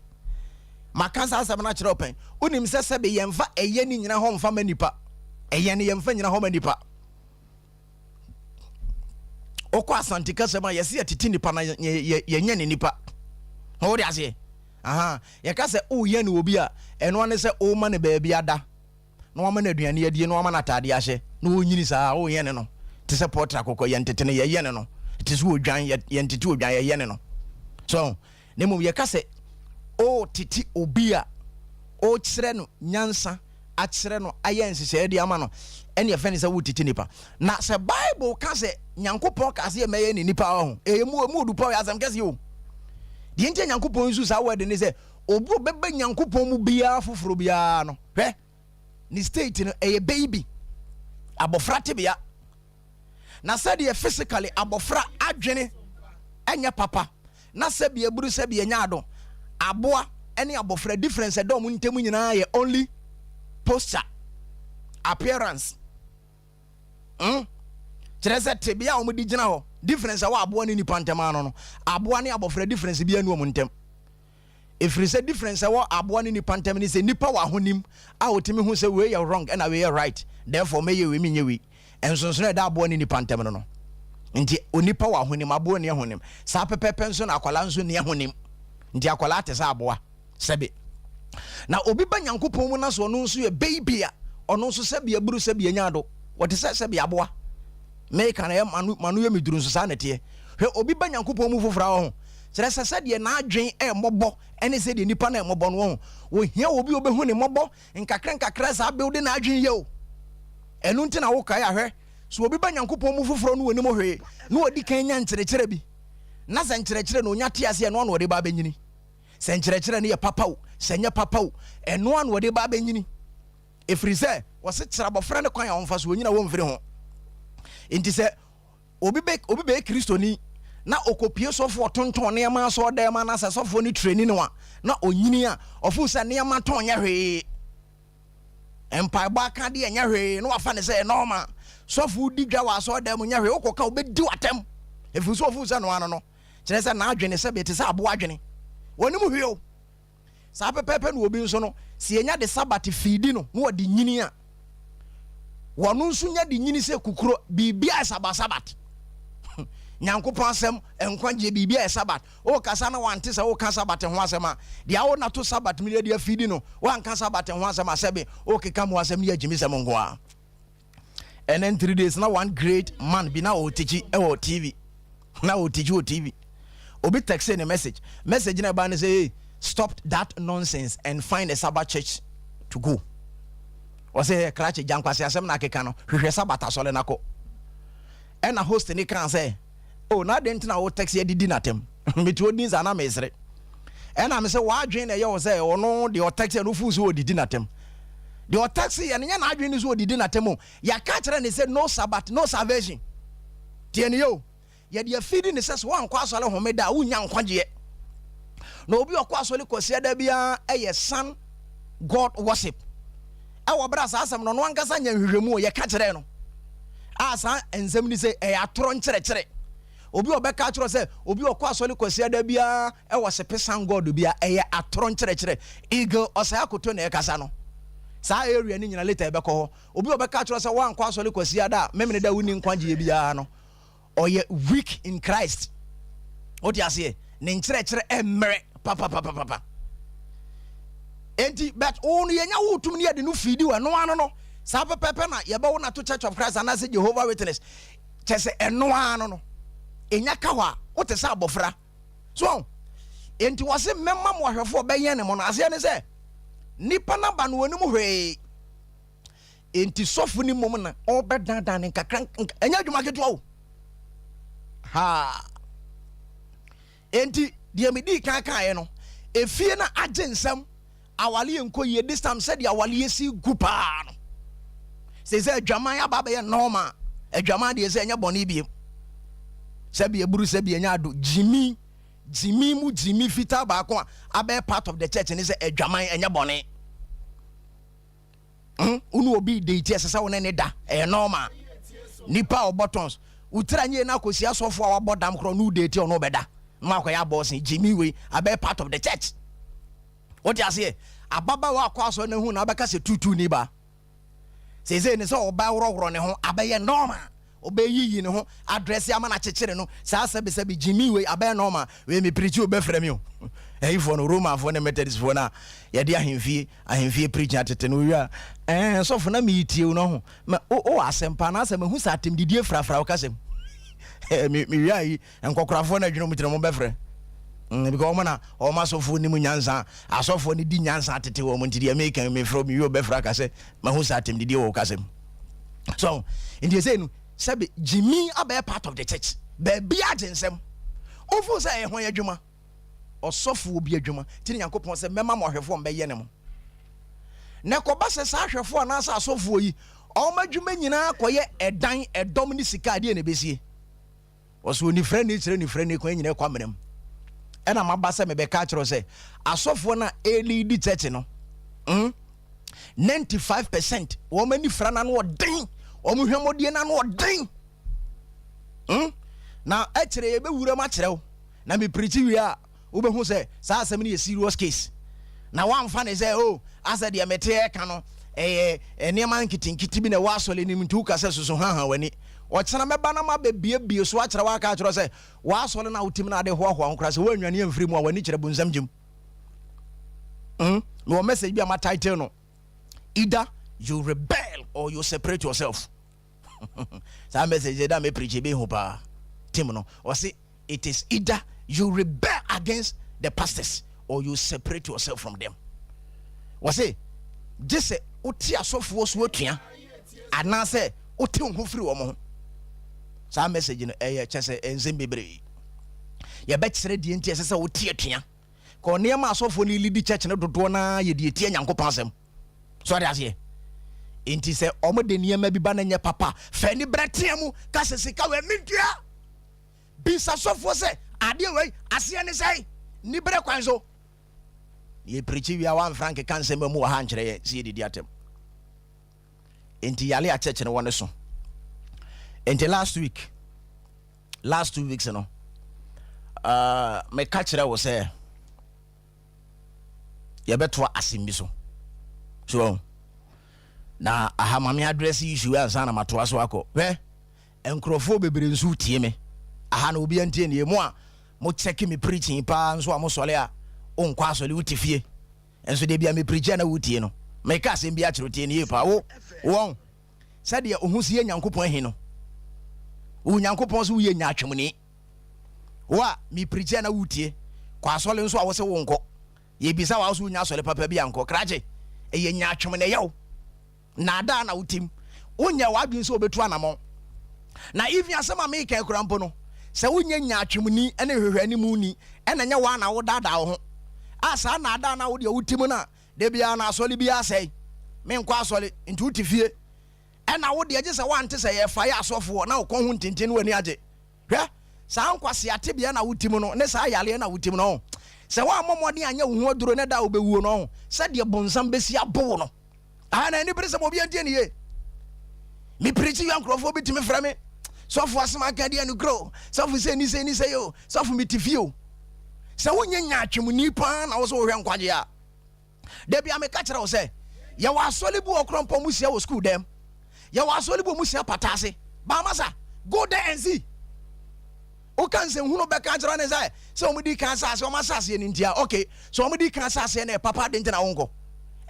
Maka saa asɛm no akyerɛ wo pɛn. Wonim sɛ sɛbe yɛmfa ɛyɛ ne nyina hɔ mfa ma nipa. Ɛyɛ ne yɛmfa nyina hɔ ma nipa. Wokɔ Asante kasa mu a yɛse yɛtete nipa na yɛnyɛ ne nipa. Wode aseɛ. Aha, yɛka sɛ woyɛ no obi a, ɛno ara ne sɛ woma no baabi ada, na wama no aduane adie, na wama no ataadeɛ ahyɛ, na ɔnyini saa a, woyɛ ne no. Te sɛ pɔtra akokɔ, yɛntete no, yɛyɛ ne no. Te sɛ odwan, yɛntete odwan, yɛyɛ ne no. So, na mmom yɛka sɛ wotete obi a, wokyerɛ no nyansa, akyerɛ no, ayɛ nhyehyɛeɛ de ama no, ɛne ɛfɛ ne sɛ wotete nipa. Na sɛ Bible ka sɛ Nyankopɔn kaa sɛ yɛmmɛyɛ ne nipa wɔ ho, ɛyɛ mu emu odu pa, ɔyɛ asɛm kɛseɛ o. Deɛ nti a Nyankopɔn nsu saa word ne sɛ obi ɔbɛba Nyankopɔn mu biara foforɔ biara no, hwɛ ne state no ɛyɛ baby, abɔfra tebea. Na sɛdeɛ physically abɔfra adwene ɛnyɛ papa na sɛbi aburu sɛbi ɛnyɛ ado, aboa ɛne abɔfra difference ɛda wɔn ntam nyinaa yɛ only posture, appearance. Kyerɛ sɛ tebea a wɔde gyina hɔ, difference ɛwɔ aboa ne nipa ntam ano no, aboa ne abɔfra difference bi anu wɔn ntam. Ɛfiri sɛ difference ɛwɔ aboa ne nipa ntam ne sɛ nipa wɔ ahonim a ɔtumi hu sɛ wei yɛ wrong ɛna wei yɛ right, therefore mɛyɛ wei menyɛ wei. Nsonsono a ɛda aboa ne nipa ntam no no. Nti onipa wɔ ahonim, aboa nni ahonim. Saa pɛpɛɛpɛ nso na akwadaa nso nni ahonim. Nti akwadaa te sɛ aboa. Sɛbe. Na obi ba Nyankopɔn mu na sɛ ɔno nso yɛ baby a, ɔno nso sɛbe aburu sɛbe anya ado. Wɔte sɛ sɛbe aboa. Meka no ɛyɛ mano mano yɛ me duru nso saa na ɛteɛ. Hwɛ obi ba Nyankopɔn mu foforɔ a ɔho. Kyerɛ sɛ sɛdeɛ n'adwen ɛmmɔbɔ ɛne sɛdeɛ nipa no ɛmmɔbɔ no ɔho. Ohia obi a ɔbɛhu ne mmɔbɔ nkakra nkakra saa build n'adwen yɛ o. Ɛno nti na wokae a hwɛ sɛ obi ba Nyankopɔn mu foforɔ no ɔnim hwee na ɔdi kan nya nkyerɛkyerɛ bi na sɛ nkyerɛkyerɛ no ɔnya te aseɛ ɛno ara na ɔde ba abɛnyini. Sɛ nkyerɛkyerɛ no yɛ papa o, sɛ ɛnyɛ papa o, ɛno ara na ɔde ba abɛnyini. Ɛfiri sɛ, wɔse kyerɛ abɔfra no kwan a ɔmfa so, ɔnyini a wɔmfiri ho. Enti sɛ obi bɛ obi bɛyɛ Kristoni. Na ɔkɔpie sɔfoɔ ɔtontɔn nneɛma asɔɔdan mu anaasɛ sɔfoɔ no tirani no a, na ɔnyini a, ɔfo sɛ nneɛma tɔn nyɛ hwee. Mpaebɔ akadeɛ nyɛ hwee na wafa ne sɛ ɛyɛ normal. Sɔfo di dwa wɔ asɔɔdan mu nyɛ hwee, wokɔka wobɛdi w'atɛm. Ɛfiri sɛ ɔfo sɛ noa no no, kyerɛ sɛ n'adwene sɛbe te sɛ aboa adwene. Wɔnim hwee o. Saa pɛpɛɛpɛ na obi nso no, sɛ yɛnya de Sabat fiidi no na ɔde nyini a, wɔno nso nya de nyini sɛ kukuro, biribi a ɛsaba Sabat. Nyankopɔn asɛm, nkwagyeɛ, biribi a ɛsabat. Wokasa na wante sɛ woka Sabat ho asɛm a, deɛ awo na to Sabat mu de afiidi no, woanka Sabat ho asɛm a, sɛbe wokeka mu asɛm ne agyimisɛm nko ara. Ɛnɛ 3 days na one great man bi na ɔretikyi wɔ TV, na ɔretikyi wɔ TV. Obi text ne message, message na ɛba ne sɛ, "Hey, stop that nonsense and find a Sabbath church to go." Ɔsɛ krakye gyankwasi asɛm na akeka no, hwehwɛ Sabbath asɔre na kɔ. Ɛna host ne kan sɛ, "Oh, na adɛn nti na wo text yɛ didi n'atɛm?" Meti odi nsa na mesere. Ɛna me sɛ w'adwene na ɛyɛ wɔ sɛ ɔno deɛ ɔtext yɛ no fu so ɔdidi n'atɛm. Deɛ ɔtext yɛ no nyɛ n'adwene no so ɔdidi n'atɛm o. Yɛaka kyerɛ ne sɛ no Sabbath, no salvation. Tie ne yɛ o. Yɛde afidi ne sɛ sɛ woankɔ asɔre Homeda a, wonnya nkwagyeɛ. Na obi ɔkɔ asɔre Kwasiada biara ɛyɛ sun god worship. Ɛwɔ berɛ a saa asɛm no ɔno ankasa nya nhwehwɛmu o, yɛka kyerɛ no a saa nsɛm ni sɛ ɛyɛ atorɔ nkyerɛkyerɛ. Obi a ɔbɛka akyerɛ sɛ obi ɔkɔ asɔre Kwasiada biara ɛwɔ sepe sun god bia, ɛyɛ atorɔ nkyerɛkyerɛ. Eagle ɔsɛe akoto na ɛkasa no saa area no nyina later ɛbɛkɔ hɔ. Obi a ɔbɛka akyerɛ sɛ woankɔ asɔre Kwasiada a, memene da wonni nkwagyeɛ biara no, ɔyɛ weak in Christ. Wote aseɛ? Ne nkyerɛkyerɛ ɛmmerɛ papapapapa. Enti but wo no yɛnya wo tum ne yɛde no fiidi wɔ ɛno ano no saa pɛpɛpɛ na yɛbɛwo no ato Church of Christ anaasɛ Jehovah Witness. Kyɛ sɛ ɛno ano no ɛnya ka hɔ a, wote sɛ abɔfra so. Enti wɔ se mɛma mo ahwɛfoɔ bɛyɛ ne mo no aseɛ ne sɛ nipa no aba no wɔnim hwee. Enti sɔfo no mmom na ɔbɛdaadaa ne nkakra. Ɛnyɛ adwuma ketewa o ha. Enti deɛ medii kan kaeɛ no, efie no agye nsɛm, awale nkɔ yie this time. Sɛdeɛ awale si gu paa no, sɛ adwaman aba abɛyɛ normal. Adwaman deɛ sɛ ɛnyɛ bɔne biem, sɛbi eburu, sɛbi ɛnyɛ ado gyimi gyimi mu gyimi fitaa baako a abɛyɛ part of the church ne sɛ adwaman ɛnyɛ bɔne. Wone obi date, ɛsɛ sɛ wo ne ne da, ɛyɛ normal. Nipa a ɔbɔ tons wotira nyie na akɔsi asɔfo a wabɔ dam korɔ ne wo date, ɔno wobɛda na wakɔyɛ abɔɔsen. Gyimi wei abɛyɛ part of the church. Wote aseɛ? Ababaawa akɔ asɔre no hu na abɛka sɛ tutu ni ba seesei ne sɛ ɔba worɔworɔ ne ho abɛyɛ normal, ɔbɛyiyi ne ho adrɛse ama no akyekyere no saa. Sɛbesɛbe gyimi wei abɛyɛ normal. Wei mepirikyi, wobɛfrɛ me o. Ɛyifoɔ no, Romanfoɔ ne Methodistfoɔ no a yɛde ahemfie preaching atete no, wowie a, ɛɛ sɔfo na meyitie wo no ho ma wowɔ asɛmpa anaasɛ mahu sɛ atɛmdidie frafra wo kasɛm. Mewie a yi nkɔkorafoɔ no adwene mu tena mo bɛfrɛ because ɔmo na ɔmo asɔfoɔ nim nyansa. Asɔfoɔ no di nyansa atete wɔ mo nti deɛ meka mefrɛ mewie wobɛfrɛ aka sɛ mahu sɛ atɛmdidie wɔ wo kasɛm so. Nti ɛsɛ no sɛbe gyimi abɛyɛ part of the church. Baabi agye nsɛm wofo sɛ ɛyɛ ho adwuma, ɔsɔfoɔ bi adwuma nti ne Nyankopɔn sɛ mɛma mo ahwɛfoɔ mbɛyɛ ne mo. Na ɛkɔba sɛ saa ahwɛfoɔ anaasɛ asɔfoɔ yi ɔmo adwuma nyinaa kɔyɛ ɛdan ɛdɔm ne sika adeɛ na ɛbɛsie. Wɔsɛ onifrani kyerɛ nifrani kwan nyinaa kɔ amena mu. Ɛna maba sɛ mebɛka akyerɛ sɛ asɔfoɔ no a ɛlead church no, 95% wɔn ani fra no ano ɔden, wɔn hwɛmɔdeɛ no ano ɔden, Na ɛkyerɛ yɛbɛwura mu akyerɛ wo na mepirikyi wie a, wobɛhu sɛ saa asɛm no yɛ serious case na woamfa ne sɛ o asɛ deɛ mete ɛka no ɛyɛ nneɛma nketenkete bi na ɛwɔ asɔre nim. Nti woka sɛ soso haha w'ani, ɔkyena mɛba na mabɛbiebie so akyerɛ wo aka akyerɛ sɛ w'asɔre no a wotim no ade hoahoa ho koraa sɛ woannwane amfiri mu a, w'ani kyerɛ bonsam gyem. Mewɔ message bi a ma title no "Either you rebel or you separate yourself". Saa message da me preach ebe hu paa. Team no ɔse it is either you rebel against the pastors or you separate yourself from them. Wɔse gye sɛ wote asɔfoɔ so atua anaasɛ wote wo ho firi wɔn ho. Saa message no ɛyɛ kyɛ sɛ nsɛm bebree yɛbɛkyerɛ deɛ nti ɛsɛ sɛ wote atua kɔ nneɛma asɔfoɔ no lead church no dodoɔ naa yɛ deɛ tie Nyankopɔn asɛm so ɔde aseɛ. Nti sɛ ɔmo de nneɛma bi ba na nyɛ papa, fɛ ni brɛ teɛ mu ka sɛ sika wɔ mentua. Bisa sɔfoɔ sɛ, adeɛ wei aseɛ ne sɛn? Niberɛ kwan so. Yɛpirikyi wie a woamfra nkeka nsɛm amu wɔ ha nkyerɛ yɛn sɛ yɛdidi atɛm. Nti yale a church no wɔ ne so. Nti last week, last 2 weeks no, meka kyerɛ wo sɛ yɛbɛtoa asɛm bi so. So na aha ma me address issue ansa na matoa so akɔ. Hwɛ, nkurɔfoɔ bebree nso tie me aha na obi antie ne mu a mo check me preaching paa nso a mo sɔre a wonkɔ asɔre, wote fie nso de bia me preach a na wotie no. Meka asɛm bi akyerɛ, tie ne yie paa. Wo wɔn sɛdeɛ ohu si yɛ Nyankopɔn ahi no, wo Nyankopɔn so woyɛ nyaatwomni. Wo a me preach a na wotie kɔ asɔre nso a wo sɛ wonkɔ, yɛbisa wa wo so wonya asɔre papa bi ankɔ krakye, ɛyɛ nyaatwom na ɛyɛ wo naadaa na wotim. Wonyɛ w'adwene sɛ wobɛtu anammɔn na even asɛm a meka kura mpo no sɛ wonyɛ nyaatwomni ne hwehwɛ animu ni, ɛna nyɛ woa na wodaadaa wo ho a saa naadaa na wodeɛ wotim no a da biara na asɔre biara sɛe, menkɔ asɔre nti wote fie, ɛna wodeɛ gye sɛ woante sɛ yɛfa yɛ asɔfoɔ na wokɔ ho ntenten no w'ani agye. Hwɛ, saa nkwasea tebea na wotim no ne saa yareɛ na wotim no, sɛ woammɔ mmɔden anyɛ wo ho aduro ne da a wobɛwuo no, sɛdeɛ bonsam bɛsi abo wo no aha na ani bere sɛ ma obi antie ne yie. Mepirikyi wia, nkurɔfoɔ bi tumi frɛ me, "Sɔfo, asɛm aka deɛ no kuro, sɔfo, sɛ ni sɛ ni sɛ yo, sɔfo, mete fie o." Sɛ wonyɛ nyaatwomni paa na wo sɛ wohwɛ nkwagye a, da bia meka kyerɛ wo sɛ yɛwɔ asɔre bi wɔ korɔmpɔ mu sia wɔ school dɛm, yɛwɔ asɔre bi wɔ mu sia pata ase baamasa. Go there and see. Woka nsɛnhunu bɛka kyerɛ ne sɛ ɔmo di kan asase, ɔmo asaseɛ no ntia. Okay, so ɔmo di kan asaseɛ no yɛ papa de ntina wonkɔ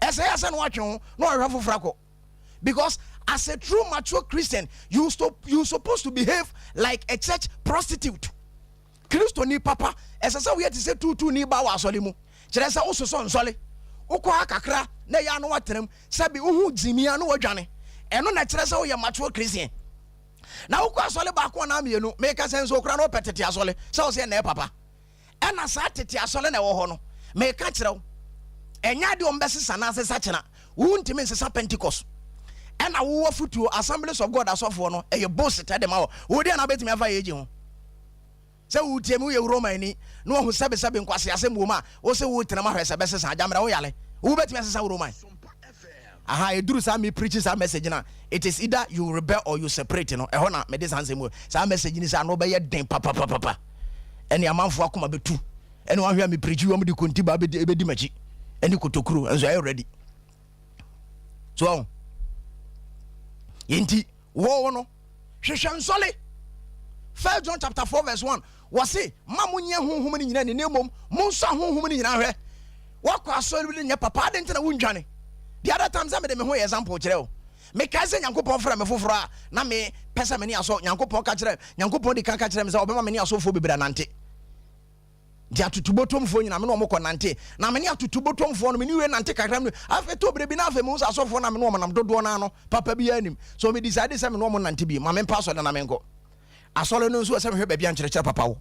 ɛsɛ yɛ sɛ no watwe ho na ɔhwɛ foforɔ akɔ, because as a true mature Christian, you supposed to behave like a church prostitute. Kristo ni papa ɛsɛ sɛ woyɛ te sɛ tuutu ni ba wɔ asɔre mu, kyerɛ sɛ wososɔ nsɔle, wokɔ ha kakra na ɛyɛ ano watenam sɛbi wohu gyimia no wadwane. Ɛno na kyerɛ sɛ woyɛ mature Christian. Na wokɔ asɔle baako anaa mmienu, meka sɛ nso okura na wopɛ tete asɔle sɛ wo sɛ ɛnɛ papa, ɛna saa tete asɔle na ɛwɔ hɔ no, meka kyerɛ wo, ɛnyɛ adeɛ ɔm bɛsesa na asesa kyena. Wontumi nsesa Pentecost ɛna wowɔ fotuo Assemblies of God asɔfoɔ no, ɛyɛ bullshit ɛde ma wɔ wodi ana wobɛtumi afa yɛ gye ho sɛ wotie mi, woyɛ Romani na wahu sɛbesɛbe nkwase asɛm wɔ mu a wo sɛ wotena ma hwɛ sɛ bɛsesa agyammerɛ wo yale, wobɛtumi asesa wo Roman aha. Ɛduru saa me preach saa message na it is either you rebel or you separate no. Ɛhɔ na mede saa nsɛm mu saa message ni sɛ ano bɛyɛ den papapapapa, ɛne amanfoɔ akoma bɛtu, ɛne wahwɛ a me preach wɔm de konti ba bɛdi m'akyi ɛne kotokuro nso ɛyɛ ready so. Yɛnti wɔwɔ no hwehwɛ nsɔle. First John chapter 4 verse 1 wɔse ma monyɛ honhom no nyinaa ne na mmom monsɔ honhom no nyinaa hwɛ. Wakɔ asɔre bi no nyɛ papa ade nti na wondwane. The other time sɛ mede me ho yɛ example kyerɛ wo, mekae sɛ Nyankopɔn frɛ me foforɔ a na me pɛ sɛ me ne asɔ Nyankopɔn ka kyerɛ, Nyankopɔn di kan ka kyerɛ me sɛ ɔbɛma me ne asɔfoɔ bebree anante. Nti atutubotomfoɔ nyina me ne ɔmo kɔ nante, na me ne atutubotomfoɔ no me ne wie nante kakra no, afei to bere bi na afei mehu sɛ asɔfoɔ na me ne ɔmo nam dodoɔ no ano papa bi anim so me decide sɛ me ne ɔmo nante bi ma mempa asɔre na menkɔ asɔre no nso sɛ mehwɛ baabi a nkyerɛkyerɛ papa wo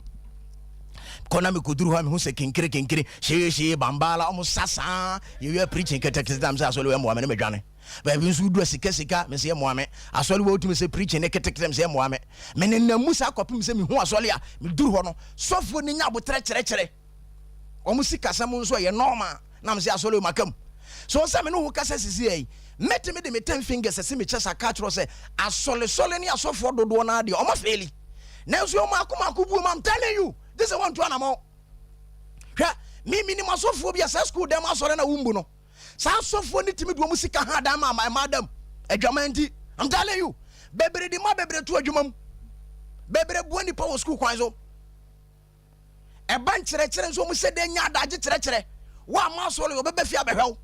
kɔ. Na mekɔduru hɔ a mehu sɛ kenkere kenkere hyeehyee bambaala ɔmo sa saa yɛwia preaching kɛtɛkɛtɛ tam sɛ asɔre wɔ mmoa me ne medwane baabi nso wodu sika sika me sɛ mmoa me asɔre wɔ wotumi sɛ preaching ne ketekete me sɛ mmoa me. Menenam mu saa kɔpem sɛ mehu asɔre a meduru hɔ no, sɔfoɔ no nya abotrɛ kyerɛkyerɛ ɔmo sikasɛm nso ɛyɛ normal na me sɛ asɔre wɔ maka mu so sɛ me ne wo kasa sisi yi, mɛtumi de me 10 fingers ɛsɛ me kyɛ sa ka kyerɛ sɛ asɔlesɔle ne asɔfoɔ dodoɔ no adeɛ ɔmo fail, nanso ɔmo ako mako buo mu. I'm telling you this is one to anamɔ. Hwɛ, me minim asɔfoɔ bi a sɛ school dɛm asɔre na wombu no, saa asɔfoɔ no tumi de wɔn sika ha dan ma ɛma dam adwaman. Nti I'm telling you, bebree de ma bebree to adwuma mu, bebree bua nipa wɔ school kwan so. Ɛba nkyerɛkyerɛ nso wɔn sɛ de nya adagye kyerɛkyerɛ wo ama asɔre wɔbɛbɛ fie abɛhwɛ wo.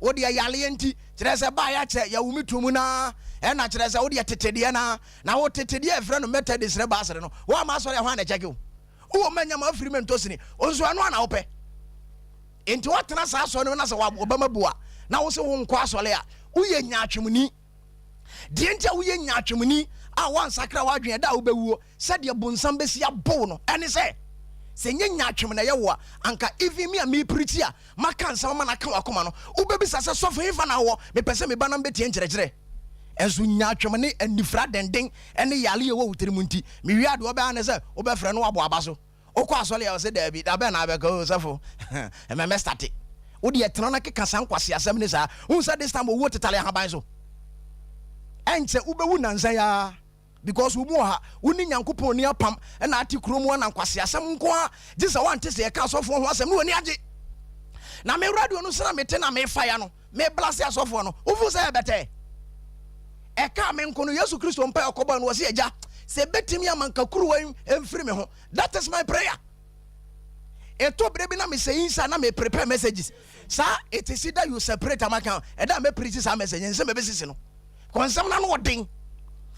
Wo deɛ yaleɛ nti kyerɛ sɛ baa yɛakyɛ yɛwo mi to mu naa, ɛna kyerɛ sɛ wo deɛ tete deɛ naa na wo tete deɛ ɛfrɛ no Methodist ne baasere no, wo ama asɔre ɛhɔ a na ɛkyɛke wo wowɔ ma nyama afiri me ntɔ sini nso ɛno ana wopɛ. Nti woatena saa asɔre no na sɛ wɔbɛma bu a na wo sɛ wonkɔ asɔre a, woyɛ nyaatwomni. Deɛ nti a woyɛ nyaatwomni a woansakra w'adwene da a wobɛwuo sɛdeɛ bonsam bɛsi abow no, ɛne sɛ nyɛ nyaatwom na ɛyɛ wo a, anka even me a mepreach a maka nsɛm ma no aka wakoma no, wobɛbisa sɛ, "Sɔfo, hefa na wɔ? Mepɛ sɛ meba na mbɛtie nkyerɛkyerɛ." Ɛnso nyaatwom ne anifira denden ne yare a ɛwɔ wo tirim nti, mewie a deɛ wobɛyɛ ne sɛ wobɛfrɛ no woabɔ aba so. Wokɔ asɔre a ɔse daabi, da bɛn na abɛkɔ o sɔfo, ɛmɛ mɛ starte. Wo deɛ tena na keka saa nkwaseasɛm ne saa. Wohu sɛ this time owuo tetare ahaban so. Ɛnkyɛ wobɛwu nnansa yi ara. Because wo mu wɔ ha, wo ne Nyankopɔn nni apam, ɛna ate kuro mu ana nkwaseasɛm nko ara, gye sɛ woante sɛ yɛka asɔfoɔ ho asɛm ne w'ani agye. Na me radio no sɛ na mete na mefa ya no, me blase asɔfoɔ no, wofu sɛ ɛbɛtɛ. Ɛkaa me nko no, Yesu Kristo mpae ɔkɔbɔɔ no, ɔse Agya, sɛ ɛbɛtumi ama nka kuruwa yi mfiri me ho. That is my prayer. Ɛtɔ berɛ bi na mesɛ inside na me prepare messages. Saa it is either you separate amaka, ɛda a mɛpreach saa message, nsɛm ɛbɛsisi no. Kɔnsɛm no ano ɔden.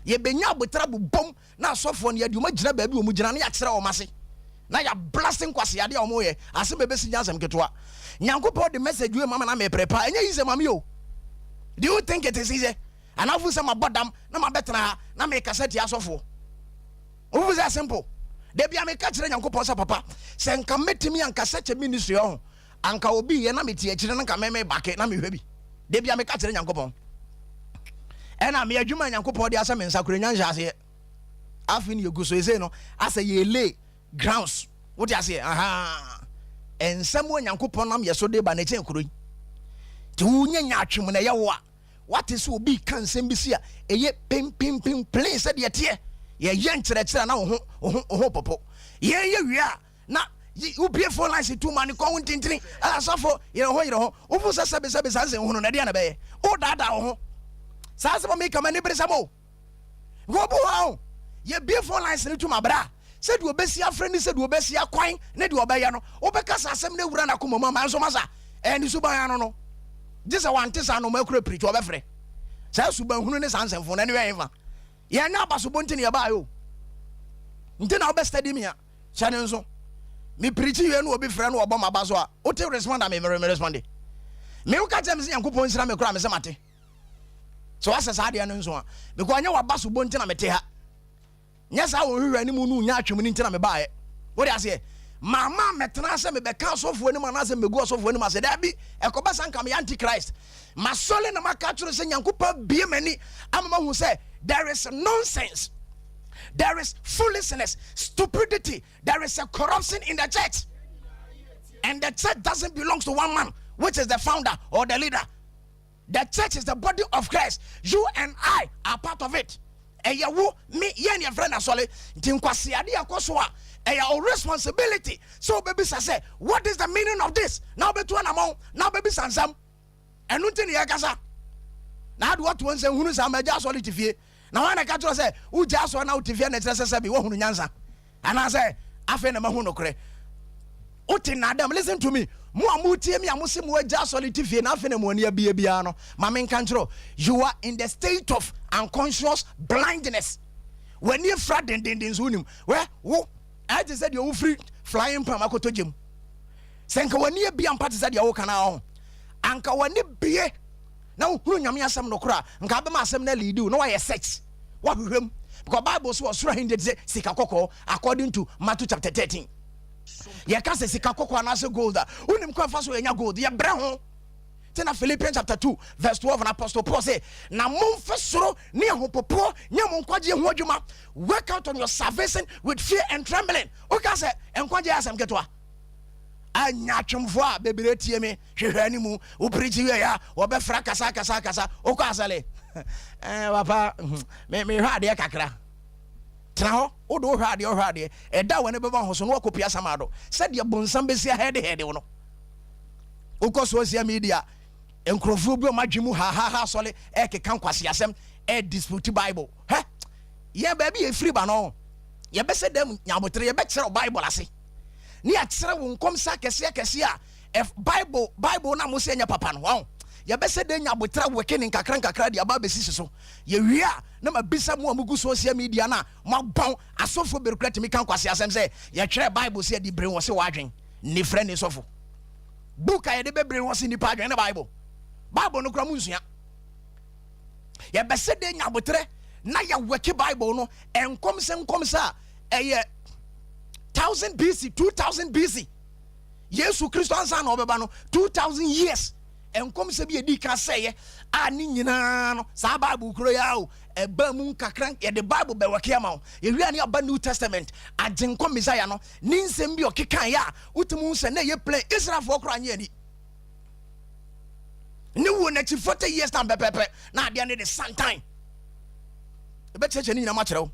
Yɛbɛnya aboterɛ abobom na asɔfoɔ no yɛde wɔn agyina baabi wɔn gyina na yɛakyerɛ wɔn ase na yɛablase nkwaseadeɛ a wɔyɛ. Asɛm bɛbɛsi nyɛ asɛm ketewa. Nyankopɔn de message wei ma me na meprepare. Ɛnyɛ easy ma me o. Do you think it is easy? Anaa wofu sɛ mabɔ dam na mabɛtena ha na mekasa tia asɔfoɔ? Wofu sɛ simple? Da bia meka kyerɛ Nyankopɔn sɛ papa, sɛ nka mɛtumi anka such a ministry ɔho, anka obi yɛ na mete akyire na nka meme bake na mehwɛ bi. Da bia meka kyerɛ Nyankopɔn. Ɛna me adwuma Nyankopɔn de asɛ me nsa kora nya nhyɛ aseɛ. Afei ne yɛgu so ɛsei no asɛ yɛle grounds. Wote aseɛ? Aha. Nsɛm a Nyankopɔn nam yɛ so de ba na ɛkyɛn kuro yi. Nti wonya nya atwem na ɛyɛ wo a, wate sɛ obi ka nsɛm bi si a ɛyɛ pimpimpimplen sɛdeɛ ɛteɛ. Yɛyɛ nkyerɛkyerɛ na wo ho wo ho wo ho popo. Yɛn yɛ wie a na wobie phone lines tu ma ne kɔn ho ntintini. Asɔfo yere ho yere ho. Wofu sɛ sɛbe sɛbe saa nsɛm hunu na ɛdeɛ na bɛyɛ. Wodaadaa wo ho. Saa asɛm a meka ma ani bere sɛm o. Nka obi wɔ hɔ a yɛbie phone lines no tum abrɛ a sɛdeɛ ɔbɛsi afrɛ ne sɛdeɛ ɔbɛsi akwan ne deɛ ɔbɛyɛ no wobɛka sɛ asɛm no awura n'akoma mu ama nso masa ɛyɛ ne suban ano no gye sɛ wante saa nɔma akura pirikyi ɔbɛfrɛ saa suban hunu ne saa nsɛmfo no ɛne yɛ ɛmfa yɛnyɛ abasobɔ nti ne yɛbaeɛ o nti na wobɛ study me a hyɛ ne nso me pirikyi wie no obi frɛ no ɔbɔ m'aba so a wote respond a me me responde me woka kyerɛ me sɛ Nyankopɔn nhyira me koraa me sɛ mate sɛ wasɛ saa adeɛ no nso a because nyɛ waba so bɔ nti na mete ha nyɛ saa wɔn hwehwɛ anim no nya atwem no nti na mebaeɛ wode aseɛ mama mɛtena sɛ mebɛka asɔfoɔ anim anaasɛ mɛgu asɔfoɔ anim ase daabi ɛkɔba sa nka meyɛ antichrist masɔle na maka kyerɛ sɛ Nyankopɔn bie m'ani ama mahu sɛ there is nonsense, there is foolishness, stupidity, there is a corruption in the church, and the church doesn't belong to one man, which is the founder or the leader. The church is the body of Christ. You and I are part of it. Ɛyɛ wo me yɛn yɛ frɛ n'asɔre nti nkwaseade akɔ so a ɛyɛ our responsibility sɛ wobɛbisa sɛ what is the meaning of this na wobɛtu anamɔn na wobɛbisa nsɛm. Ɛno nti ne yɛkasa na ade wɔtoɔ nsɛm hunu saa ma agya asɔre te fie na wɔn na ka kyerɛ sɛ wogya asɔre na wote fie na ɛkyerɛ sɛ sɛbi woahunu nyansa anaasɛ afei na mahu nokorɛ wote nnadam. Listen to me, mo a motie me a mo se mo agya asɔre te fie na afei na mo ani abie biara no, ma menka nkyerɛ, you are in the state of unconscious blindness. W'ani afira dendenden so wonim wɛ wo ɛte sɛ deɛ wofiri flying pan akɔtɔ gyam sɛ nka w'ani abie ampa te sɛ deɛ woka no ho anka w'ani bie na wohunu Nyame asɛm no koraa nka abɛma asɛm no alidi wo na wayɛ search wahwehwɛ mu because Bible so ɔsoro ahenni te sɛ sika kɔkɔɔ according to Matthew chapter 13. Yɛka sɛ sika kɔkɔɔ anaasɛ gold a wonim kwan fa so yɛnya gold yɛbrɛ ho nti na Philippians chapter 2 verse 12 na Apostle Paul say na momfa soro ne ahopopoɔ nyɛ mo nkwagyeɛ ho adwuma. Work out on your salvation with fear and trembling. Woka sɛ nkwagyeɛ asɛm ketewa anya atwomfoɔ a bebree tie me hwehwɛ animu wo pirikyi wie a wɔbɛfra kasa kasa kasa wokɔ asɛle ɛɛ papa mehwɛ adeɛ kakra tena hɔ wode wohwɛ adeɛ wohwɛ adeɛ ɛda a w'ani bɛba ho so na wakɔpia samado sɛdeɛ bonsam bɛsi ahɛdehɛde wo no wokɔ social media nkurɔfoɔ bi a ɔmadwe mu hahaha asɔle ɛkeka nkwaseasɛm ɛdispute Bible hɛ yɛn baabi yɛfiri ba no yɛbɛsɛ dɛm nyabotere yɛbɛkyerɛ Bible ase ne yɛakyerɛ wo nkɔmsa akɛseɛ akɛseɛ a Bible no a mo sɛ ɛnyɛ papa no wɔn yɛbɛsɛ dɛm nyabotere wɛke ne nkakra nkakra de aba abɛsisi so yɛwie a na mabisa mu a mugu social media no a moabɔn asɔfoɔ berɛkura tumi ka nkwaseasɛm sɛ yɛtwerɛ Bible sɛ yɛde brain wɔ se wɔadwen ne frɛ ne sɔfo book a yɛde bɛbrain wɔ se nnipa adwen ne Bible no kora mu nsua yɛbɛsɛ dɛ nyaboterɛ na yɛwɛke Bible no nkɔmsɛ nkɔmsɛ a ɛyɛ 1000 BC, 2000 BC, Yesu Kristo ansa na ɔbɛba no 2000 years. Nkɔmhyɛ bi a ɛdii kan sɛeɛ a ne nyinaa no, saa Bible koro yi ara o, ɛbaa mu nkakra. Yɛde Bible bɛwɔke ama wo. Yɛwie a ne aba New Testament, Agyenkwa Messiah no, ne nsɛm bi a ɔkekaeɛ a wotumi hu sɛ na ɛyɛ plain. Israelfoɔ koraa anyɛ ani. Ne wuo no akyi 40 years time pɛpɛpɛ na adeɛ no de santan. Ɛbɛkyerɛkyerɛ ne nyinaa mu akyerɛ wo.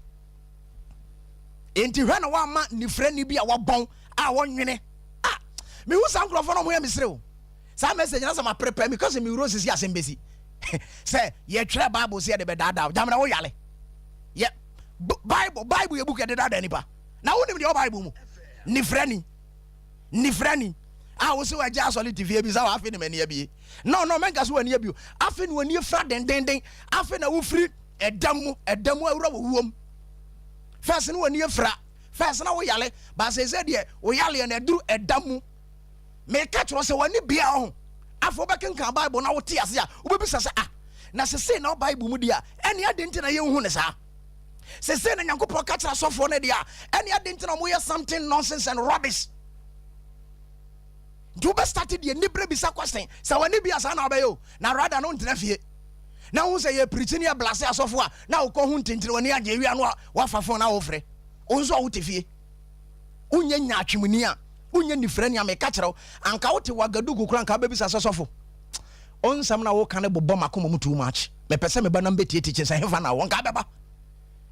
Enti hwɛ na woamma nifirani bi a wabɔn a wɔnwene a mehu saa nkurɔfoɔ no ɔmo yɛ mesere o. Saa message na sɛ ma prepare me kasi me wuro sisi asɛm besi sɛ yɛtwerɛ Bible sɛ yɛde bɛdaadaa gyamena wo yale yɛ Bible. Bible yɛ book yɛde daadaa nipa na wonim deɛ wɔ Bible mu. Nifrani, nifrani a wo sɛ wagya asɔre te fie bi sɛ wafe ne m'ani abie. No, no, mɛnka so w'ani abio. Afe ne w'ani afira dendenden. Afe na wofiri ɛdam mu, ɛdam mu awura wɔ wuom. First ne w'ani afira, first na wo yale baasɛ sɛ deɛ wo yaleɛ na ɛduru ɛdam mu. Meka kyerɛ sɛ w'ani bia ho. Afei wobɛkenkan Bible na wote ase a, wobɛbisa sɛ, ah, na sesei na wo Bible mu di a, ɛne ade nti na yɛnhu ne saa? Sesei na Nyankopɔn ka kyerɛ asɔfoɔ no deɛ a, ɛne ade nti na wɔyɛ something nonsense and rubbish? Nti wobɛstarte deɛ nibere bisa question sɛ w'ani bia saa na wobɛyɛ o. Na rather no ntena fie na wohu sɛ yɛ pirikyi ne yɛ blase asɔfo a na wokɔ ho ntintini w'ani agye awia no a wafa phone na wofrɛ wo nso a wote fie. Wonyɛ nyaatwemni a, wonyɛ nifirani a, meka kyerɛ wo, anka wote Wagadugu koraa anka wobɛbisa sɛ, Sɔfo, wo nsɛm no a woka no bobɔ m'akoma mu too much. Mepɛ sɛ meba na mebɛtie teaching sɛ hefa na wɔ, nka bɛba.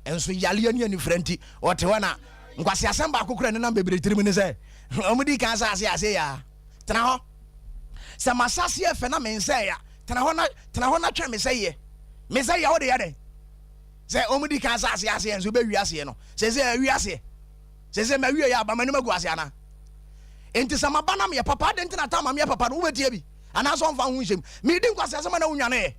Nso yareɛ ne anifira nti, ɔte hɔ na nkwaseasɛm baako koraa nenam bebree tirim ne sɛ, wɔn di kan asase ase ya. Tena hɔ. Sɛ m'asase yɛ fɛ na mensɛe a, tena hɔ na tena hɔ na twɛn me sɛeɛ. Me sɛeɛ wode yɛ dɛn? Sɛ wɔn di kan asase aseɛ nso bɛwi aseɛ no, sɛ sɛ awi aseɛ. Sɛ sɛ mawie yɛ aba m'anim agu ase anaa? Enti sɛ maba na meyɛ papa, adɛn nti na tam a meyɛ papa no wobɛtie bi? Anaasɛ ɔmfa ho nhyɛ mu? Meredi nkwaseasɛm a na wonwaneeɛ.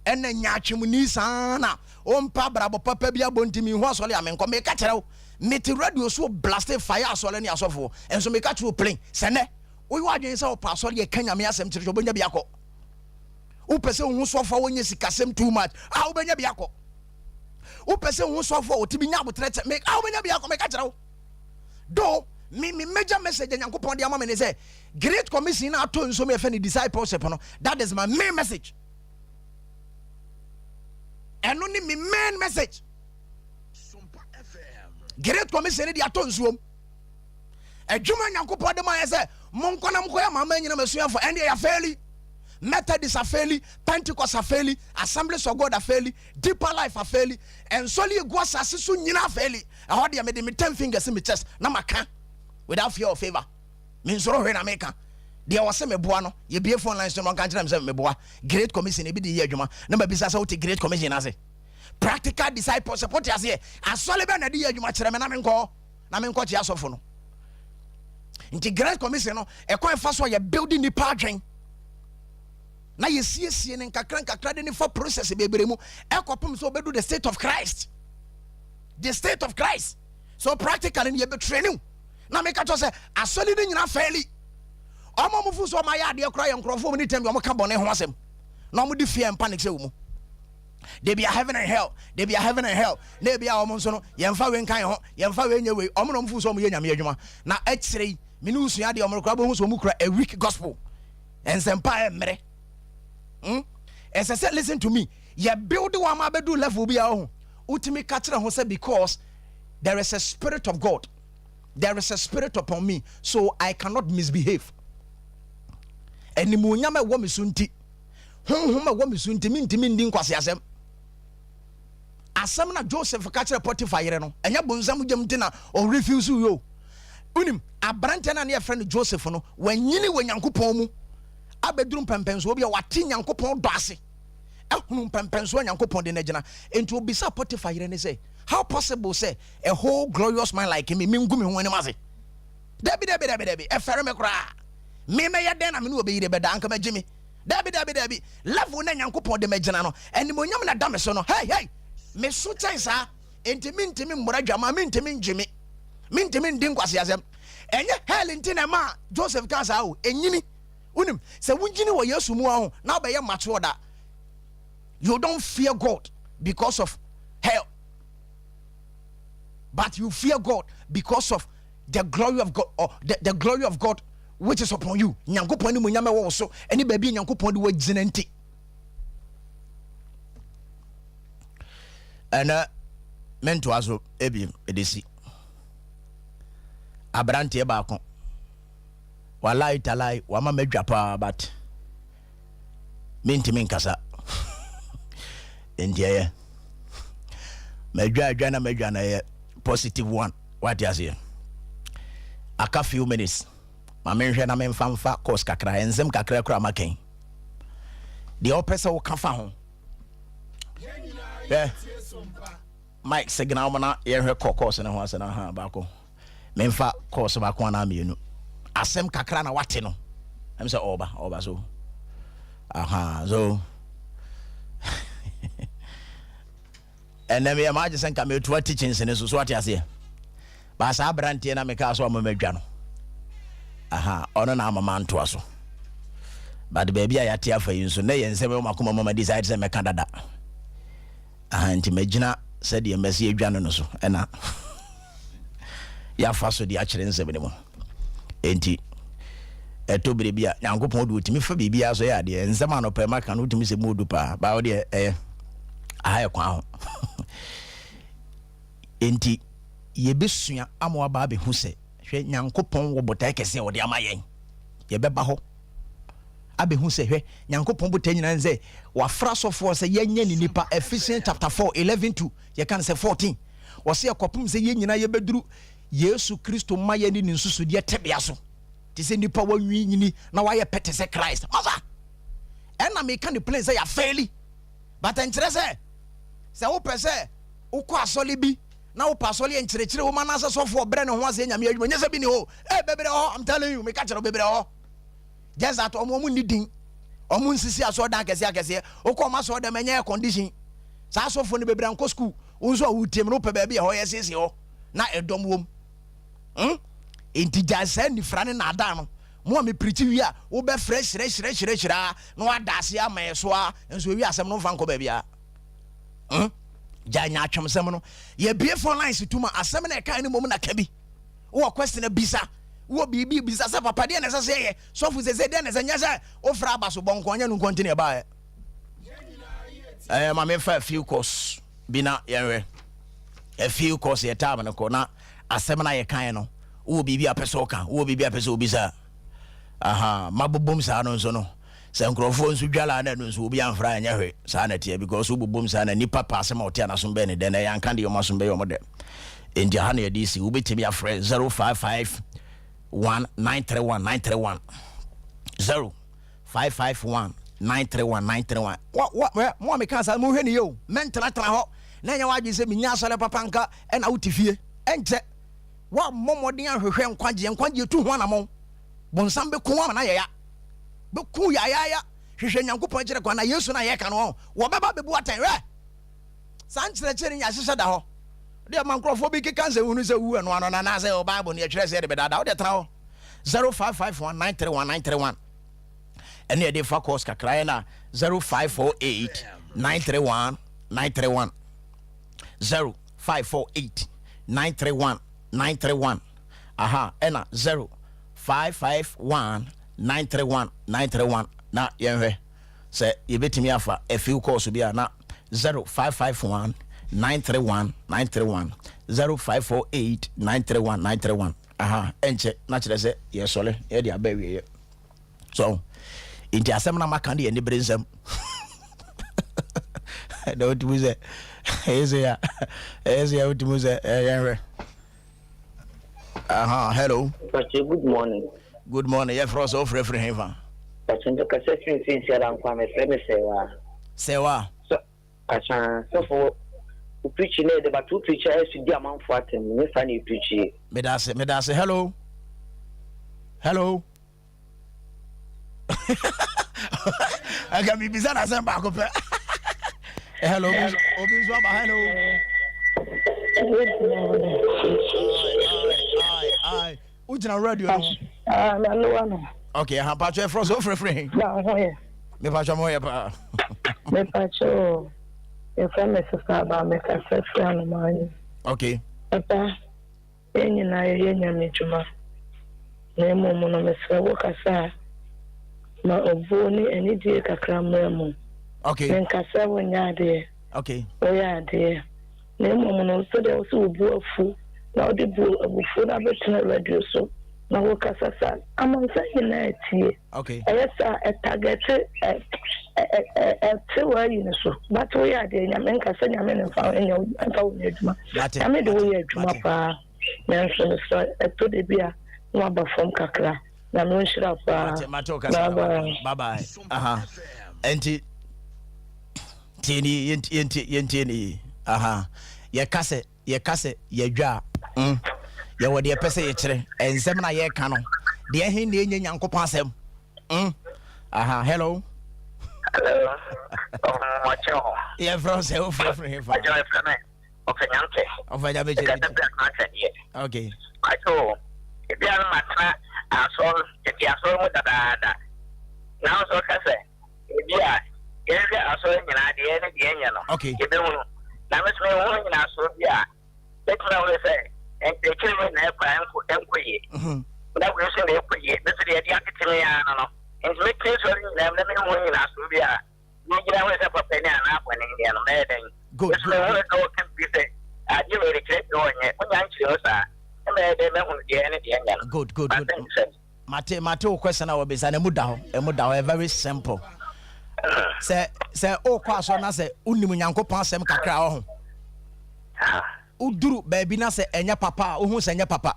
Ɛna nyaatwemni saa na ɔmpɛ abrabɔ papa bi abɔ nti menhu asɔre a menkɔ. Meka kyerɛ wo, mete radio so blaste fire asɔre ne asɔfoɔ. Nso meka kyerɛ wo plain sɛ nɛ woyɛ w'adwene sɛ wopɛ asɔre a ɛka Nyame asɛm kyerɛ sɛ wobɛnya bi akɔ. Wopɛ sɛ wohu sɔfoɔ a wɔnyɛ sikasɛm too much a wobɛnya bi akɔ. Wopɛ sɛ wohu sɔfo a ɔtumi nya aboterɛ kyɛ me a wobɛnya bi akɔ. Meka kyerɛ wo do, me major message a Nyankopɔn de ama me ne sɛ Great Commission na atɔ nsuo mu yɛfɛ no discipleship no. That is my main message. Ɛno ne me main message. Great Commission de atɔ nsuom. Adwuma Nyankopɔn de ma yɛ sɛ monkɔ na monkɔyɛ amanaman nyinaa asuafo, ɛndeɛ yɛafeeli. Methodist afeeli, Pentecost afeeli, Assemblies of God afeeli, Deeper Life afeeli, nsɔle egu asase so nyinaa afeeli. Ɛhɔ deɛ mede me ten fingers me chest na maka without fear of favor. Mensuro hwee na meka. Deɛ ɔse meboa no, yɛbie phone lines no na ɔnka nkyerɛ me sɛ meboa. Great Commission ebi de yɛ adwuma na mabisa sɛ wote Great Commission ase? Practical discipleship wote aseɛ? Asɔle bɛn na ɛde yɛ adwuma? Kyerɛ me na menkɔ na menkɔkye asɔfo no. Nti Great Commission no, ɛkwan fa so a yɛ building nipa adwen na yɛsiesie no nkakra nkakra de ne fa process bebree mu ɛkɔpem sɛ ɔbɛdu the state of Christ, the state of Christ. So practically no yɛbɛtraining na meka kyerɛ sɛ asɔre no nyina faili. Ɔma ɔmo fo so ɔma yɛ adeɛ koraa yɛ nkurɔfoɔ mu ne tɛm bi ɔmo ka bɔne ho asɛm na ɔmo de fear and panic sɛ wɔ mu. They be a heaven and hell, they be a heaven and hell. Na ebi a ɔmo nso no yɛmfa wei nka yɛn ho, yɛmfa wei nyɛ wei. Ɔmo na ɔmo fo so ɔmo yɛ Nyame adwuma na akyire yi me ne wosua adeɛ ɔmo koraa bɛhu sɛ ɔmo kura a weak gospel. Nsɛmpa a ɛmmerɛ. Ɛsɛ sɛ, listen to me, yɛ build wɔn ama abɛdu level bi a ɔho wotumi ka kyerɛ ho sɛ because there is a spirit of God, there is a spirit upon me, so I cannot misbehave. Animuonyam a ɛwɔ me so nti, honhom a ɛwɔ me so nti, mentumi ndi nkwaseasɛm. Asɛm na Joseph ka kyerɛ Potiphar yere no, ɛnyɛ bonsam gyam nti na ɔrefuse yi o. Wonim aberanteɛ no a ne yɛfrɛ no Joseph no, wanyini wɔ Nyankopɔn mu abɛduru mpɛmpɛnsoɔ bi a wate Nyankopɔn dɔ ase, ahunu mpɛmpɛnsoɔ a Nyankopɔn de no agyina. Enti obisa Potiphar yere no sɛ, how possible sɛ a whole glorious man like me mengu me ho anim ase? Dabi, dabi, dabi, dabi, ɛfɛre me koraa. Me mɛyɛ dɛn na me ne obi yere bɛda? Anka magye me. Dabi, dabi, dabi. Level na Nyankopɔn de magyina no, animonyam na da me so no, hey, hey, me so kyɛn saa. Enti mentumi mmora adwama, mentumi ngye me, mentumi ndi nkwaseasɛm. Ɛnyɛ hell nti na ɛmaa Joseph kaa saa o, ɛnyini. Wonim, sɛ wogyini wɔ Yesu mu aho na wobɛyɛ mature da, you don't fear God because of hell, but you fear God because of the glory of God, or the glory of God. which is upon you. Nyankopɔn animuonyam ɛwɔ wo so ɛne baabi a Nyankopɔn de wagyina nti. Ɛnɛ mentoa so ebi ɛde si aberanteɛ baako walai talai wama madwa paa but mentumi nkasa nti ɛyɛ madwa adwa na madwa na ɛyɛ positive one wate aseɛ aka few minutes ma menhwɛ na memfa mfa course kakra nsɛm kakra kora makɛn deɛ ɔpɛ sɛ woka fa ho hwɛ mike signal mu na yɛhwɛ kɔ course no ho asɛ no ha baako memfa course baako anaa mmienu asɛm kakra na wate no ɛm sɛ ɔba ɔba so aha so ɛnɛ meyɛ maagye sɛ nka metoa teachings no so so ate aseɛ baa saa aberanteɛ na mekaa so ama madwa no aha ɔno na ama mantoa so but baabi a yɛate afa yi nso na yɛ nsɛm ɛwɔ makoma mu ma decide sɛ mɛka dada aha nti magyina sɛdeɛ mɛsi adwa no no so ɛna yɛafa so de akyerɛ nsɛm no mu enti ɛtɔ bere bi a nyankopɔn de ɔtumi fa biribiara so yɛ adeɛ nsɛm anɔpɛ maka no wotumi sɛ mu odu paa baa wodeɛ ɛyɛ aha yɛ kwan ho enti yɛbɛsua ama waba abɛhu sɛ hwɛ nyankopɔn wɔ botae kɛseɛ a wɔde ama yɛn yɛbɛba hɔ abɛhu sɛ hwɛ nyankopɔn botae nyinaa sɛ wafra sɔfoɔ sɛ yɛnyɛ ne nipa Ephesians chapter 4 11 to yɛka no sɛ 14 wɔsɛ yɛkɔpem sɛ yɛn nyinaa yɛbɛduru Yesu Kristo ma yɛne ne nsusudeɛ tebea so te sɛ nipa wanwi nyini na wayɛ pɛ te sɛ Christ masa ɛna meka ne plain sɛ yɛafɛli but ɛnkyerɛ sɛ sɛ wopɛ sɛ wokɔ asɔle bi na wopɛ asɔle nkyerɛkyerɛ wo ma anaasɛ sɔfoɔ brɛ ne ho ase nyame adwuma nyɛ sɛ bi ne hɔ eh bebree hɔ I'm telling you meka kyerɛ wo bebree hɔ just that ɔmo ɔmo nni din ɔmo nsisi asɔredan akɛseɛ akɛseɛ wokɔ ɔmo asɔredan ɛnyɛ air condition saa asɔfoɔ no bebree ankɔ school wo nso a wotie mu no wopɛ baabi a ɛhɔ yɛ siesie hɔ na ɛdɔm wom hmm? Enti gyae saa nifra ne naadaa no mo a mepirikyi wie a wobɛfrɛ hyerɛ hyerɛ hyerɛ hyerɛ a na wada ase ama yɛ so a nso ewi asɛm no mfa nkɔ baabi a hmm? Gyae nyaatwomsɛm no yɛbie phone lines tu ma asɛm na ɛka ne mmom na ka bi wowɔ question bisa wowɔ biribi bisa sɛ papa deɛ na ɛsɛ sɛ yɛyɛ sɔfo sɛ sɛ deɛ na ɛsɛ nyɛ sɛ wofrɛ aba so bɔ nko ɔnyɛ no nko nti na ɛbaeɛ ɛɛ ma memfa a few course bi na yɛnhwɛ a few course yɛ time no kɔ na asɛm no a yɛkae no wowɔ biribi a pɛ sɛ ɔka wowɔ biribi a pɛ sɛ obisa aha mabobom saa no nso no sɛ nkurɔfoɔ nso dwala na ɛno nso obi amfra ɛnyɛ hwɛ saa na ɛteɛ because wobobom saa na nipa pa asɛm a ɔte anasom bɛɛ ne dɛ na ɛyɛ anka deɛ ɔma som bɛyɛ ɔmo dɛ enti aha na yɛde si wobɛtumi afrɛ 055 1 931 931 0 551 931 931 wa wa wɛ mo a meka saa monhwɛ ne yɛ o mɛntenatena hɔ na ɛnyɛ w'adwene sɛ menya asɔre papa nka ɛna wote fie ɛnkyɛ woammɔ mmɔden ahwehwɛ nkwagyeɛ nkwagyeɛ tu ho anamɔn bonsam bɛku ama no ayɛ ya bɛku yayaaya hwehwɛ nyankopɔn akyerɛ kwan na yesu no a yɛka no ɔ wɔbɛba bɛbu atɛn hwɛ saa nkyerɛkyerɛ no yɛahyehyɛ da hɔ deɛ ma nkurɔfoɔ bi keka nsɛm hunu sɛ wu ɛno ano no anaasɛ bible no yɛtwerɛ sɛ yɛde bɛdaadaa wode tena hɔ 0551 931 931 ɛne yɛde fa course kakra yɛ na 0548 931 931 0548 931 931 aha ɛna 0551 931 931 na yɛnhwɛ sɛ yɛbɛtumi afa a few calls bi a na 0551 931 931 0548 931 931 aha ɛnkyɛ na kyerɛ sɛ yɛsɔre yɛde aba awieɛ so nti asɛm na maka de yɛ nibere nsɛm na wotumi sɛ ɛyɛ sɛ ya ɛyɛ sɛ ya wotumi sɛ yɛnhwɛ aha hello. Pastor good morning. Good morning yɛfrɛ sɛ wofrɛfrɛ he fa. Pastor nto kasa firi mfinhyia da nkwa mefrɛ me sɛwa. Sɛwa. So kasa sɔfo wo preach na ɛde but wo preach a ɛso di amanfo atɛm nyɛ saa na ɛpreach. Medase medase hello hello. Ɛka mebisa no asɛm baako pɛ. Hello obi nso aba hello. Wogyina radio no ho. Ok aha mpatwɔ ɛfrɛ sɛ wofrɛfrɛ he. Mepatwɔ mo yɛ paa. Mepatwɔ yɛfrɛ me sesa aba mekasa firi anomaa. Ok. Papa yɛn nyinaa yɛyɛ nyame dwuma. Na mmom no, mesrɛ wo kasa a, ma obuo ne anidie kakra mmra mu. Menka sɛ wonyɛ adeɛ. Woyɛ adeɛ. Na mmom no, sɛdeɛ wo sɛ wo bo afu na wode bu abufuo no abɛtena radio so na wokasa saa, amansan nyinaa tie. Ɛyɛ saa ɛtagɛte ɛ ɛ ɛ ɛte w'ayi no so. But woyɛ adeɛ, Nyame nka sɛ Nyame ne mfa nyɛ mfa wo nyɛ adwuma. Nyame de woyɛ adwuma paa. Nanso mesrɛ ɛtɔ da bi a na waba fam kakra. Nyame nhyira wo paa. Mate mate wo kasa. Bye bye. Bye bye. Aha. Enti tie ni yɛntie yɛntie ni yi. Aha. Yɛka sɛ yɛka sɛ yɛdwa a yɛwɔ deɛ ɛpɛ sɛ yɛkyerɛ. Nsɛm na yɛka no. Deɛ ɛhe na ɛnyɛ Nyankopɔn asɛm. Aha. Hello. Hello. Ɔmɔkyɛ. Yɛfrɛ wo sɛ wofrɛfrɛ hefa? Ɔfrɛ me. Ɔfɛ nyamkyɛ. Ɔfɛ nyamkyɛ. Ɛka sɛ bra kwan sɛ deɛ. Okay. Pacho, ebi a no ma tena asɔr, tete asɔr mu dadaada. Nanso ɔka sɛ, ebi a yɛnhwɛ asɔr nyinaa deɛ ne deɛ nyɛ no. Okay. Yɛbɛhunu. Na me so mehu nyinasoɔ bi a bɛtumi ahunu sɛ nkyerɛkyerɛ wei na ɛkɔ a ɛnkɔ ɛnkɔ yie. Na wei nso na ɛkɔ yie. Me so deɛ ɛde atete me ara no no. Nti mete sɔre nyinaa mu na mehu nyinasoɔ bi a megyina hɔ sɛ papa ni anaa bɔne ni no, mɛyɛ dɛn? Good. Nso mehu sɛ ɔka biribi sɛ adeɛ wei de kyerɛ deɛ ɔnyɛ, wonya nkyerɛ mu saa, na mɛyɛ dɛn mɛhunu deɛ ɛyɛ ne deɛ ɛnyɛ no? Good. Masɛm sɛ. Mate wo question a wɔbisa no, ɛmu da hɔ, ɛmu da hɔ, ɛyɛ very simple. Sɛ wokɔ asɔre na sɛ wonim Nyankopɔn asɛm kakra a, ɔho. Woduru baabi na sɛ ɛnyɛ papa a, wohu sɛ ɛnyɛ papa.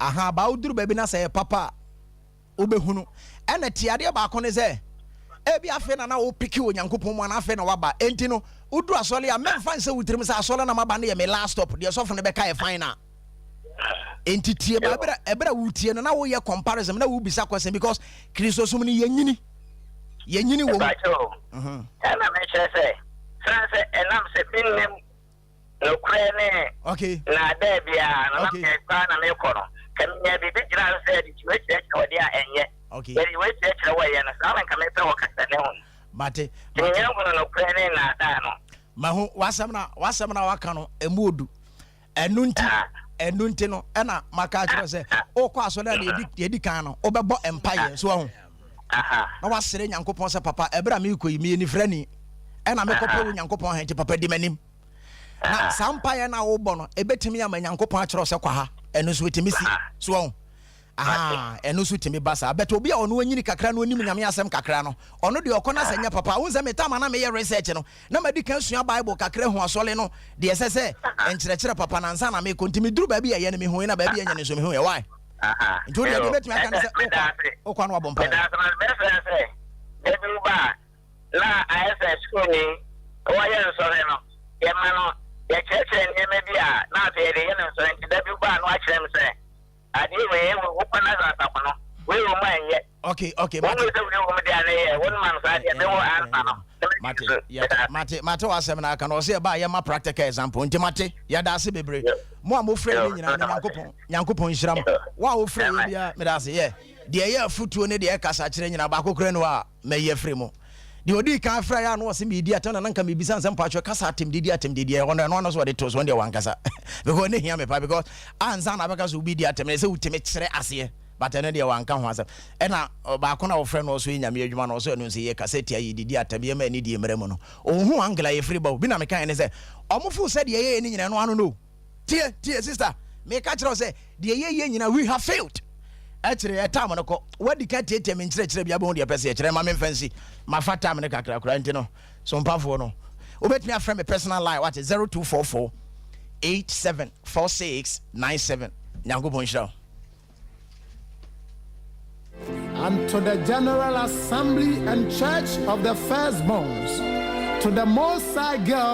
Aha, ba woduru baabi na sɛ ɛyɛ papa a, wobɛhunu. Ɛna tie adeɛ baako ne sɛ, ebi afei na na wopeke wɔ Nyankopɔn mu anaa afei na waba. Enti no, woduru asɔre a, mɛmfa nsɛ wo tirim sɛ asɔre na maba no yɛ me last stop, deɛ sɔfo no bɛka yɛ final. Enti tie ba ɛberɛ ɛberɛ a wotie no na woyɛ comparison na wobisa question because Kristosom no yɛnyini yɛnyini wɔ mu. Ɛbakyɛ o, ɛna mekyerɛ sɛ, sane sɛ ɛnam sɛ mennim nokorɛ ne naadaa biara no, na mekɔ ara na mekɔ no, sɛ menya biribi gyina so sɛ yɛde wei kyerɛkyerɛ wɔ deɛ a ɛnyɛ, yɛde wei kyerɛkyerɛ wɔ ɛyɛ no, saa na nka mepɛ wɔ kasa no ho. Mate. Nti menya hunu nokorɛ ne naadaa no. Mahu w'asɛm na w'asɛm na waka no ɛmu odu. Ɛno nti ɛno nti no ɛna maka akyerɛ sɛ wokɔ asɔre a deɛ ɛdi kan no wobɛbɔ mpaeɛ so wahu na wasrɛ Nyankopɔn sɛ papa ɛberɛ a merekɔ yi meyɛ nifirani ɛna mekɔpɛ wo Nyankopɔn ha nti papa di m'anim. Na saa mpaeɛ no a wobɔ no ɛbɛtumi ama Nyankopɔn akyerɛ wo sɛ kɔ ha, ɛno nso ɛtumi si so wahu. Ahaa, ɛno nso tumi ba saa. But obi a ɔno anyini kakra na onim Nyame asɛm kakra no, ɔno deɛ ɔkɔ na sɛ nyɛ papa a, wohu sɛ me time a na meyɛ research no, na madi kan sua Bible kakra ahu asɔre no deɛ ɛsɛ sɛ nkyerɛkyerɛ papa no ansa na mekɔ. Nti meduru baabi a ɛyɛ no mehui na baabi a ɛnyɛ no nso mehuiɛ. Why? Nti wo deɛ deɛ mɛtumi aka ne sɛ wokɔ a, wokɔ a na wabɔ mpaeɛ. Meda ase, na mɛsrɛ sɛ da bi woba a, na ayɛ sɛ sukuuni wɔyɛ nsɔhwɛ no, yɛma no yɛkyerɛkyerɛ nneɛma bi a na afei yɛde yɛ no nsɔhwɛ. Nti da bi woba a na wakyerɛ me sɛ Adeɛ wei ewu wo kɔ na asafo no wei wɔ mu a ɛnyɛ. Okay, Wɔn mate. sɛ wei wɔ mu deɛ a na ɛyɛ wɔn ma no saa deɛ mewɔ ansa no. Na mɛ Mate, so yɛte, meda ase. mate w'asɛm na aka no ɔsɛ ɛba a yɛma practical example nti mate, yɛda ase bebree. Mo a mofrɛ yɛ nyinaa no Nyankopɔn, Nyankopɔn nhyira mo. Wo a wofrɛ yɛ biara meda ase yɛ. Deɛ ɛyɛ afutuo ne deɛ ɛkasa kyerɛ nyinaa baako koraa ni hɔ a mayi afiri mu. Deɛ ɔdii kan frɛ yɛ a na ɔse meredi atɛm na na nka mebisa no sɛ mpakyɛ kasa atɛm didi atɛm didi ɛhɔ no ɛno ano so ɔde too so ɔno deɛ wankasa because ne hia me pa because ansa na abɛka sɛ obi di atɛm no ɛsɛ wotumi kyerɛ aseɛ but ɛno deɛ wanka ho asɛm ɛna baako na wɔfrɛ no ɔso yɛ nyame adwuma no ɔso ɛno nso yɛ kasa tia yɛ didi atɛm yɛ ma ani die mmerɛ mu no ɔhu angle a yɛfiri ba obi na meka ne sɛ ɔmo fo sɛ deɛ yɛyɛ ne nyina ɛno ano no Tie, tie, sister. Meka kyerɛ wo sɛ, deɛ yɛyɛ nyinaa, we have failed. Ɛkyerɛ yɛ time no kɔ. Wadi ka tietie me nkyerɛkyerɛ bi abɛhu deɛ ɛpɛ sɛ yɛkyerɛ. Ma memfa nsi. Mafa time no kakra koraa nti no, sompafoɔ no. Wobɛtumi afrɛ me personal line, wate, 0244 874697. Nyankopɔn nhyira wo. And to the general assembly and church of the firstborns, to the Most High God.